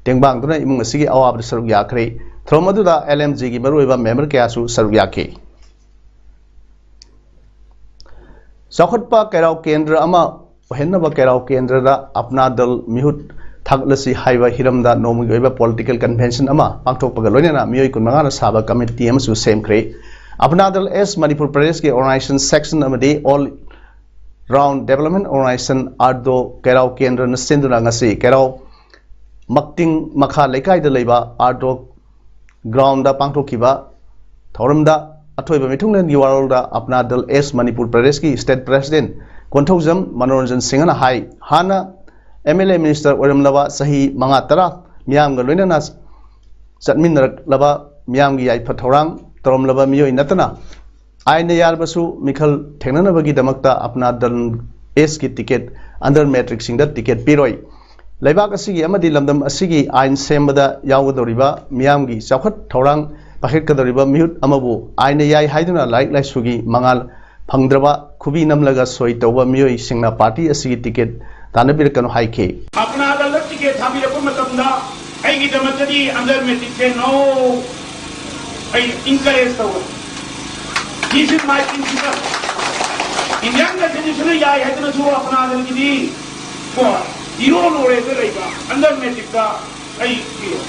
ꯇꯦꯡꯕꯥꯡꯗꯨꯅ ꯏꯃꯨꯡ ꯑꯁꯤꯒꯤ ꯑꯋꯥꯕꯗ ꯁꯔꯨꯛ ꯌꯥꯈ꯭ꯔꯦ꯫ ꯊꯧꯔꯝ ꯑꯗꯨꯗ L M G ꯒꯤ ꯃꯔꯨꯑꯣꯏꯕ ꯃꯦꯝꯕꯔ ꯀꯌꯥꯁꯨ ꯁꯔꯨꯛ ꯌꯥꯈꯤ꯫ ꯆꯥꯎꯈꯠꯄ ꯀꯩꯔꯥꯎ ꯀꯦꯟꯗ꯭ꯔ ꯑꯃ ꯑꯣꯏꯍꯟꯅꯕ ꯀꯩꯔꯥꯎ ꯀꯦꯟꯗ꯭ꯔꯗ ꯑꯞꯅꯥ ꯗꯜ ꯃꯤꯍꯨꯠ ꯊꯥꯒꯠꯂꯁꯤ ꯍꯥꯏꯕ ꯍꯤꯔꯝꯗ ꯅꯣꯡꯃꯒꯤ ꯑꯣꯏꯕ political convention ꯑꯃ ꯄꯥꯡꯊꯣꯛꯄꯒ ꯂꯣꯏꯅꯅ ꯃꯤꯑꯣꯏ ꯀꯨꯟꯃꯉꯥꯅ ꯁꯥꯕ committee ꯑꯃꯁꯨ ꯁꯦꯝꯈ꯭ꯔꯦ꯫ ꯑꯞꯅꯥ ꯗꯜ S ꯃꯅꯤꯄꯨꯔ ꯄ꯭ꯔꯗꯦꯁꯀꯤ organization section ꯑꯃꯗꯤ All Round Development Organization, ꯑꯥꯔꯗꯣ, ꯀꯩꯔꯥꯎ ꯀꯦꯟꯗ꯭ꯔꯅ ꯁꯤꯟꯗꯨꯅ ꯉꯁꯤ ꯀꯩꯔꯥꯎ ꯃꯛꯇꯤꯡ ꯃꯈꯥ ꯂꯩꯀꯥꯏꯗ ꯂꯩꯕ ꯑꯥꯔꯗꯣ ground ꯗ ꯄꯥꯡꯊꯣꯛꯈꯤꯕ ꯊꯧꯔꯝꯗ ꯑꯊꯣꯏꯕ ꯃꯤꯊꯨꯡꯂꯦꯟꯒꯤ ꯋꯥꯔꯣꯜꯗ ꯑꯞꯅꯥ ꯗꯜ S ꯃꯅꯤꯄꯨꯔ ꯄ꯭ꯔꯗꯦꯁꯀꯤ state president ꯀꯣꯟꯊꯧꯖꯝ ꯃꯅꯣꯔꯟꯖꯟ ꯁꯤꯡꯍꯅ ꯍꯥꯏ, ꯍꯥꯟꯅ M L A minister ꯑꯣꯏꯔꯝꯂꯕ ꯆꯍꯤ ꯃꯉꯥ ꯇꯔꯥ ꯃꯤꯌꯥꯝꯒ ꯂꯣꯏꯅꯅ ꯆꯠꯃꯤꯟꯅꯔꯛꯂꯕ, ꯃꯤꯌꯥꯝꯒꯤ ꯌꯥꯏꯐ ꯊꯧꯔꯥꯡ ꯇꯧꯔꯝꯂꯕ ꯃꯤꯑꯣꯏ ꯅꯠꯇꯅ ꯑꯥꯏꯟꯅ ꯌꯥꯔꯕꯁꯨ ꯃꯤꯈꯜ ꯊꯦꯡꯅꯅꯕꯒꯤꯗꯃꯛꯇ ꯑꯞꯅꯥ ꯗꯜ S ꯀꯤ ticket under metric ꯁꯤꯡꯗ ticket ꯄꯤꯔꯣꯏ꯫ ꯂꯩꯕꯥꯛ ꯑꯁꯤꯒꯤ ꯑꯃꯗꯤ ꯂꯝꯗꯝ ꯑꯁꯤꯒꯤ ꯑꯥꯏꯟ ꯁꯦꯝꯕꯗ ꯌꯥꯎꯒꯗꯧꯔꯤꯕ ꯃꯤꯌꯥꯝꯒꯤ ꯆꯥꯎꯈꯠ ꯊꯧꯔꯥꯡ ꯄꯥꯏꯈꯠꯀꯗꯧꯔꯤꯕ ꯃꯤꯍꯨꯠ ꯑꯃꯕꯨ ꯑꯥꯏꯟꯅ ꯌꯥꯏ ꯍꯥꯏꯗꯨꯅ ꯂꯥꯏꯔꯤꯛ ꯂꯥꯏꯁꯨꯒꯤ ꯃꯉꯥꯜ ꯐꯪꯗ꯭ꯔꯕ, ꯈꯨꯕꯤ ꯅꯝꯂꯒ ꯁꯣꯏ ꯇꯧꯕ ꯃꯤꯑꯣꯏꯁꯤꯡꯅ party ꯑꯁꯤꯒꯤ ticket ꯇꯥꯟꯅꯕꯤꯔꯛꯀꯅꯨ ꯍꯥꯏꯈꯤ꯫ ꯑꯞꯅꯥ ꯗꯜꯗ ticket ꯊꯥꯕꯤꯔꯛꯄ ꯃꯇꯝꯗ ꯑꯩꯒꯤꯗꯃꯛꯇꯗꯤ under metric ꯁꯦ no, ꯑꯩ encourage ꯇꯧꯔꯣꯏ꯫ This is my principle. Indian Constitution ꯅ ꯌꯥꯏ ꯍꯥꯏꯗꯅꯁꯨ ꯑꯄꯅꯥ ꯗꯜꯒꯤꯗꯤ ꯀꯣ, ꯏꯔꯣ ꯂꯣꯏꯔꯦꯗ ꯂꯩꯕ, under metric ꯇ ꯑꯩ ꯄꯤꯔꯣ꯫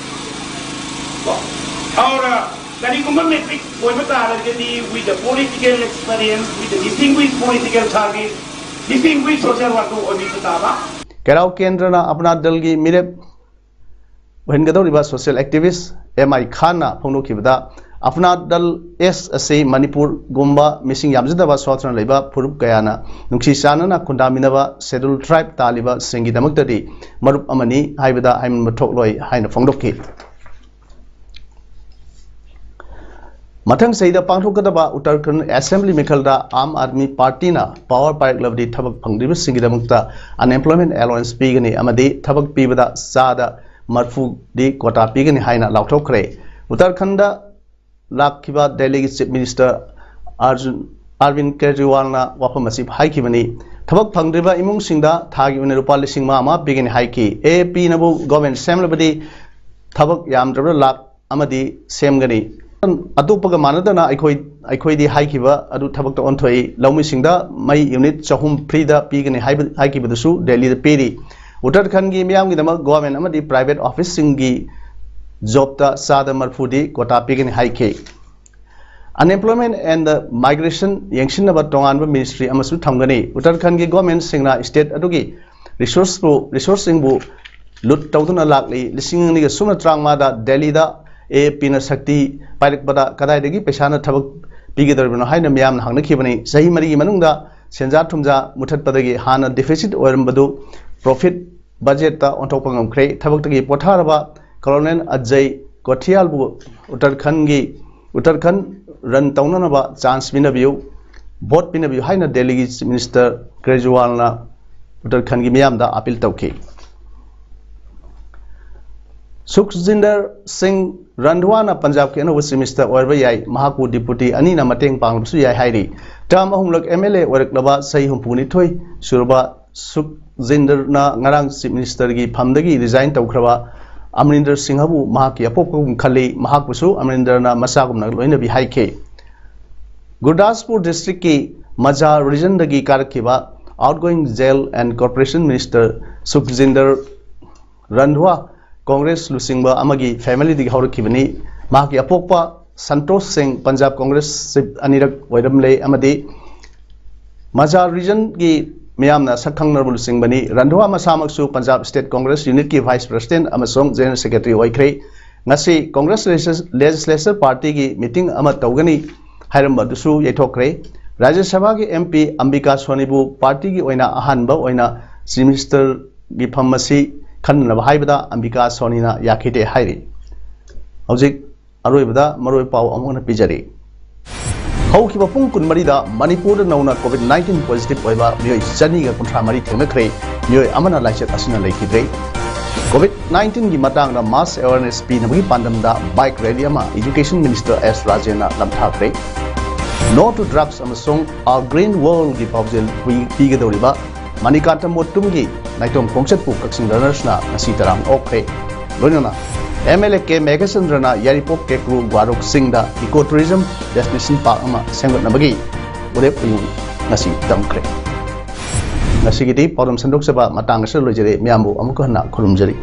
ꯀꯣ, ꯑꯗꯨꯅ ꯀꯔꯤꯒꯨꯝꯕ metric ꯑꯣꯏꯕ ꯇꯥꯔꯒꯗꯤ, with the political experience, with the distinguished political service, distinguished social worker ꯑꯣꯏꯕꯤꯕ ꯇꯥꯕ꯫ ꯀꯦꯔꯥꯎ ꯀꯦꯟꯗ꯭ꯔꯅ ꯑꯄꯅꯥ ꯗꯜꯒꯤ ꯃꯤꯔꯦꯞ ꯑꯣꯏꯍꯟꯒꯗꯧꯔꯤꯕ social activist ꯑꯦꯝ ꯑꯥꯏ ꯈꯥꯟꯅ ꯐꯣꯡꯗꯣꯛꯈꯤꯕꯗ, ꯑꯄꯅꯥ ꯗꯜ ꯑꯦꯁ ꯑꯁꯤ ꯃꯅꯤꯄꯨꯔꯒꯨꯝꯕ ꯃꯤꯁꯤꯡ ꯌꯥꯝꯖꯗꯕ ꯁꯣꯠꯇꯅ ꯂꯩꯕ ꯐꯨꯔꯨꯞ ꯀꯌꯥꯅ ꯅꯨꯡꯁꯤ ꯆꯥꯟꯅꯅ ꯈꯨꯟꯗꯥꯃꯤꯟꯅꯕ schedule tribe ꯇꯥꯜꯂꯤꯕꯁꯤꯡꯒꯤꯗꯃꯛꯇꯗꯤ ꯃꯔꯨꯞ ꯑꯃꯅꯤ ꯍꯥꯏꯕꯗ ꯍꯥꯏꯃꯟꯕ ꯊꯣꯛꯂꯣꯏ ꯍꯥꯏꯅ ꯐꯣꯡꯗꯣꯛꯈꯤ꯫ ꯃꯊꯪ ꯆꯍꯤꯗ ꯄꯥꯡꯊꯣꯛꯀꯗꯕ ꯎꯠꯇꯔꯈꯟꯗ assembly ꯃꯤꯈꯜꯗ ꯑꯥꯝ ꯑꯥꯗꯃꯤ ꯄꯥꯔꯇꯤꯅ power ꯄꯥꯏꯔꯛꯂꯕꯗꯤ ꯊꯕꯛ ꯐꯪꯗ꯭ꯔꯤꯕꯁꯤꯡꯒꯤꯗꯃꯛꯇ unemployment allowance ꯄꯤꯒꯅꯤ ꯑꯃꯗꯤ ꯊꯕꯛ ꯄꯤꯕꯗ ꯆꯥꯗ ꯃꯔꯐꯨꯗꯤ quota ꯄꯤꯒꯅꯤ ꯍꯥꯏꯅ ꯂꯥꯎꯊꯣꯛꯈ꯭ꯔꯦ꯫ ꯎꯠꯇꯔꯈꯟꯗ ꯂꯥꯛꯈꯤꯕ ꯗꯦꯜꯂꯤꯒꯤ chief minister ꯑꯥꯔꯖꯨꯟ, ꯑꯥꯔꯕꯤꯟ ꯀꯦꯖ꯭ꯔꯤꯋꯥꯜꯅ ꯋꯥꯐꯝ ꯑꯁꯤ ꯍꯥꯏꯈꯤꯕꯅꯤ꯫ ꯊꯕꯛ ꯐꯪꯗ꯭ꯔꯤꯕ ꯏꯃꯨꯡꯁꯤꯡꯗ ꯊꯥꯒꯤ ꯑꯣꯏꯅ ꯂꯨꯄꯥ ꯂꯤꯁꯤꯡ ꯃꯉꯥ ꯃꯉꯥ ꯄꯤꯒꯅꯤ ꯍꯥꯏꯈꯤ꯫ ꯑꯦ ꯑꯦ ꯄꯤꯅꯕꯨ government ꯁꯦꯝꯂꯕꯗꯤ ꯊꯕꯛ ꯌꯥꯝꯗ꯭ꯔꯕꯗ ꯂꯥꯛ ꯑꯃꯗꯤ ꯁꯦꯝꯒꯅꯤ꯫ ꯑꯇꯣꯞꯄꯒ ꯃꯥꯟꯅꯗꯅ ꯑꯩꯈꯣꯏ, ꯑꯩꯈꯣꯏꯗꯤ ꯍꯥꯏꯈꯤꯕ ꯑꯗꯨ ꯊꯕꯛꯇ ꯑꯣꯟꯊꯣꯛꯏ꯫ ꯂꯧꯃꯤꯁꯤꯡꯗ ꯃꯩ unit ꯆꯍꯨꯝ free ꯗ ꯄꯤꯒꯅꯤ ꯍꯥꯏꯕ, ꯍꯥꯏꯈꯤꯕꯗꯨꯁꯨ ꯗꯦꯜꯂꯤꯗ ꯄꯤꯔꯤ꯫ ꯎꯠꯇꯔꯈꯟꯒꯤ ꯃꯤꯌꯥꯝꯒꯤꯗꯃꯛ government ꯑꯃꯗꯤ private office ꯁꯤꯡꯒꯤ job ꯇ ꯆꯥꯗ ꯃꯔꯐꯨꯗꯤ quota ꯄꯤꯒꯅꯤ ꯍꯥꯏꯈꯤ꯫ Unemployment and the migration ꯌꯦꯡꯁꯤꯟꯅꯕ ꯇꯣꯉꯥꯟꯕ ministry ꯑꯃꯁꯨ ꯊꯝꯒꯅꯤ꯫ ꯎꯠꯇꯔꯈꯟꯒꯤ government ꯁꯤꯡꯅ state ꯑꯗꯨꯒꯤ resource ꯄꯨ, resource ꯁꯤꯡꯕꯨ loot ꯇꯧꯗꯨꯅ ꯂꯥꯛꯂꯤ꯫ ꯂꯤꯁꯤꯡ ꯑꯅꯤꯒ ꯁꯨꯞꯅ ꯇꯔꯥꯃꯉꯥꯗ ꯗꯦꯜꯂꯤꯗ ꯑꯦ ꯑꯦ ꯄꯤꯅ ꯁꯛꯇꯤ ꯄꯥꯏꯔꯛꯄꯗ ꯀꯗꯥꯏꯗꯒꯤ ꯄꯩꯁꯥꯅ ꯊꯕꯛ ꯄꯤꯒꯗꯧꯔꯤꯕꯅꯣ ꯍꯥꯏꯅ ꯃꯤꯌꯥꯝꯅ ꯍꯪꯅꯈꯤꯕꯅꯤ꯫ ꯆꯍꯤ ꯃꯔꯤꯒꯤ ꯃꯅꯨꯡꯗ ꯁꯦꯟꯖꯥ ꯊꯨꯝꯖꯥ ꯃꯨꯊꯠꯄꯗꯒꯤ ꯍꯥꯟꯅ deficit ꯑꯣꯏꯔꯝꯕꯗꯨ profit budget ꯇ ꯑꯣꯟꯊꯣꯛꯄ ꯉꯝꯈ꯭ꯔꯦ꯫ ꯊꯕꯛꯇꯒꯤ ꯄꯣꯊꯥꯔꯕ Colonel ꯑꯖꯌ ꯀꯣꯊꯤꯌꯥꯜꯕꯨ ꯎꯠꯇꯔꯈꯟꯒꯤ, ꯎꯠꯇꯔꯈꯟ run ꯇꯧꯅꯅꯕ chance ꯄꯤꯅꯕꯤꯌꯨ, vote ꯄꯤꯅꯕꯤꯌꯨ ꯍꯥꯏꯅ ꯗꯦꯜꯂꯤꯒꯤ chief minister ꯀꯦꯖ꯭ꯔꯤꯋꯥꯜꯅ ꯎꯠꯇꯔꯈꯟꯒꯤ ꯃꯤꯌꯥꯝꯗ appeal ꯇꯧꯈꯤ꯫ ꯁꯨꯈꯖꯤꯟꯗꯔ ꯁꯤꯡ ꯔꯟꯙꯋꯥꯅ ꯄꯟꯖꯥꯕꯀꯤ ꯑꯅꯧꯕ chief minister ꯑꯣꯏꯔꯕ ꯌꯥꯏ꯫ ꯃꯍꯥꯛꯄꯨ deputy ꯑꯅꯤꯅ ꯃꯇꯦꯡ ꯄꯥꯡꯂꯕꯁꯨ ꯌꯥꯏ ꯍꯥꯏꯔꯤ꯫ Term ꯑꯍꯨꯝꯂꯛ M L A ꯑꯣꯏꯔꯛꯂꯕ ꯆꯍꯤ ꯍꯨꯝꯐꯨꯅꯤꯊꯣꯏ ꯁꯨꯔꯕ ꯁꯨꯈꯖꯤꯟꯗꯔꯅ ꯉꯔꯥꯡ chief minister ꯒꯤ ꯐꯝꯗꯒꯤ resign ꯇꯧꯈ꯭ꯔꯕ ꯑꯃꯔꯤꯟꯗꯔ ꯁꯤꯡꯍꯕꯨ ꯃꯍꯥꯛꯀꯤ ꯑꯄꯣꯛꯄꯒꯨꯝ ꯈꯜꯂꯤ꯫ ꯃꯍꯥꯛꯄꯨꯁꯨ ꯑꯃꯔꯤꯟꯗꯔꯅ ꯃꯆꯥꯒꯨꯝꯅ ꯂꯣꯏꯅꯕꯤ ꯍꯥꯏꯈꯤ꯫ ꯒꯨꯔꯗꯥꯁꯄꯨꯔ ꯗꯤꯁꯇ꯭ꯔꯤꯛꯀꯤ ꯃꯖꯥ ꯔꯤꯖꯟꯗꯒꯤ ꯀꯥꯔꯛꯈꯤꯕ outgoing Jail and Corporation Minister ꯁꯨꯈꯖꯤꯟꯗꯔ ꯔꯟꯙ꯭ꯋꯥ Congress ꯂꯨꯆꯤꯡꯕ ꯑꯃꯒꯤ ꯐꯦꯃꯤꯂꯤꯗꯒꯤ ꯍꯧꯔꯛꯈꯤꯕꯅꯤ꯫ ꯃꯍꯥꯛꯀꯤ ꯑꯄꯣꯛꯄ ꯁꯟꯇꯣꯁ ꯁꯤꯡ ꯄꯟꯖꯥꯕ ꯀꯣꯡꯒ꯭ꯔꯦꯁ ꯆꯤꯐ ꯑꯅꯤꯔꯛ ꯑꯣꯏꯔꯝꯂꯦ ꯑꯃꯗꯤ ꯃꯖꯥ ꯔꯤꯖꯟꯒꯤ ꯃꯤꯌꯥꯝꯅ ꯁꯛ ꯈꯪꯅꯔꯕ ꯂꯨꯆꯤꯡꯕꯅꯤ꯫ ꯔꯟꯙ꯭ꯋꯥ ꯃꯁꯥꯃꯛꯁꯨ ꯄꯟꯖꯥꯕ ꯁ꯭ꯇꯦꯠ ꯀꯣꯡꯒ꯭ꯔꯦꯁ ꯌꯨꯅꯤꯠꯀꯤ ꯚꯥꯏꯁ ꯄ꯭ꯔꯁꯤꯗꯦꯟꯠ ꯑꯃꯁꯨꯡ ꯖꯦꯅꯔꯦꯜ ꯁꯦꯀ꯭ꯔꯦꯇꯔꯤ ꯑꯣꯏꯈ꯭ꯔꯦ꯫ ꯉꯁꯤ ꯀꯣꯡꯒ꯭ꯔꯦꯁ ꯂꯦꯖꯤꯁ-, ꯂꯦꯖꯤꯁꯂꯦꯆꯔ ꯄꯥꯔꯇꯤꯒꯤ ꯃꯤꯇꯤꯡ ꯑꯃ ꯇꯧꯒꯅꯤ ꯍꯥꯏꯔꯝꯕ ꯑꯗꯨꯁꯨ ꯌꯩꯊꯣꯛꯈ꯭ꯔꯦ꯫ ꯔꯥꯖ꯭ꯌ ꯁꯚꯥꯒꯤ ꯑꯦꯝ ꯄꯤ ꯑꯝꯕꯤꯀꯥ ꯁꯣꯅꯤꯕꯨ ꯄꯥꯔꯇꯤꯒꯤ ꯑꯣꯏꯅ ꯑꯍꯥꯟꯕ ꯑꯣꯏꯅ ꯆꯤꯐ ꯃꯤꯅꯤꯁꯇꯔꯒꯤ ꯐꯝ ꯑꯁꯤ ꯈꯟꯅꯅꯕ ꯍꯥꯏꯕꯗ ꯑꯝꯕꯤꯀꯥ ꯁꯣꯅꯤꯅ ꯌꯥꯈꯤꯗꯦ ꯍꯥꯏꯔꯤ꯫ ꯍꯧꯖꯤꯛ ꯑꯔꯣꯏꯕꯗ ꯃꯔꯨꯑꯣꯏꯕ ꯄꯥꯎ ꯑꯃꯨꯛ ꯍꯟꯅ ꯄꯤꯖꯔꯤ꯫ ꯍꯧꯈꯤꯕ ꯄꯨꯡ ꯀꯨꯟꯃꯔꯤꯗ ꯃꯅꯤꯄꯨꯔꯗ ꯅꯧꯅ ꯀꯣꯚꯤꯗ ꯅꯥꯏꯟꯇꯤꯟ ꯄꯣꯖꯤꯇꯤꯚ ꯑꯣꯏꯕ ꯃꯤꯑꯣꯏ ꯆꯅꯤꯒ ꯀꯨꯟꯊ꯭ꯔꯥ ꯃꯔꯤ ꯊꯦꯡꯅꯈ꯭ꯔꯦ꯫ ꯃꯤꯑꯣꯏ ꯑꯃꯅ ꯂꯥꯏꯆꯠ ꯑꯁꯤꯅ ꯂꯩꯈꯤꯗ꯭ꯔꯦ꯫ ꯀꯣꯚꯤꯗ ꯅꯥꯏꯟꯇꯤꯟꯒꯤ ꯃꯇꯥꯡꯗ ꯃꯥꯁ ꯑꯦꯋꯥꯔꯅꯦꯁ ꯄꯤꯅꯕꯒꯤ ꯄꯥꯟꯗꯝꯗ ꯕꯥꯏꯛ ꯔꯦꯂꯤ ꯑꯃ ꯏꯖꯨꯀꯦꯁꯟ ꯃꯤꯅꯤꯁꯇꯔ ꯑꯦꯁ ꯔꯥꯖꯦꯟꯅ ꯂꯝꯊꯥꯈ꯭ꯔꯦ꯫ No to Drugs ꯑꯃꯁꯨꯡ A Green Worldꯒꯤ ꯄꯥꯎꯖꯦꯜ ꯄꯤ-, ꯄꯤꯒꯗꯧꯔꯤꯕ ꯃꯅꯤꯀꯥꯟꯇ ꯃꯣꯠꯇꯨꯝꯒꯤ ꯅꯥꯏꯇꯣꯝ ꯈꯣꯡꯆꯠꯄꯨ ꯀꯛꯆꯤꯡ ꯔꯟꯅꯔꯁꯅ ꯉꯁꯤ ꯇꯔꯥꯃꯉꯥ ꯑꯣꯛꯈ꯭ꯔꯦ꯫ ꯂꯣꯏꯅꯅ ꯑꯦꯝ ꯑꯦꯜ ꯑꯦ ꯀꯦ ꯃꯦꯘꯆꯟꯗ꯭ꯔꯅ ꯌꯥꯏꯔꯤꯄꯣꯛ ꯀꯦꯀ꯭ꯔꯨ ꯒ꯭ꯋꯥꯔꯣꯛ ꯆꯤꯡꯗ ꯏꯀꯣ ꯇꯨꯔꯤꯖꯝ ꯗꯦꯁꯇꯤꯅꯦꯁꯟ ꯄꯥꯔꯛ ꯑꯃ ꯁꯦꯝꯒꯠꯅꯕꯒꯤ ꯋꯥꯔꯦꯞ ꯍꯌꯨꯡ ꯉꯁꯤ ꯇꯝꯈ꯭ꯔꯦ꯫ ꯉꯁꯤꯒꯤꯗꯤ ꯄꯥꯎꯗꯝ ꯁꯟꯗꯣꯛꯆꯕ ꯃꯇꯥꯡ ꯑꯁꯤꯗ ꯂꯣꯏꯖꯔꯦ꯫ ꯃꯤꯌꯥꯝꯕꯨ ꯑꯃꯨꯛ ꯍꯟꯅ ꯈꯨꯔꯨꯝꯖꯔꯤ꯫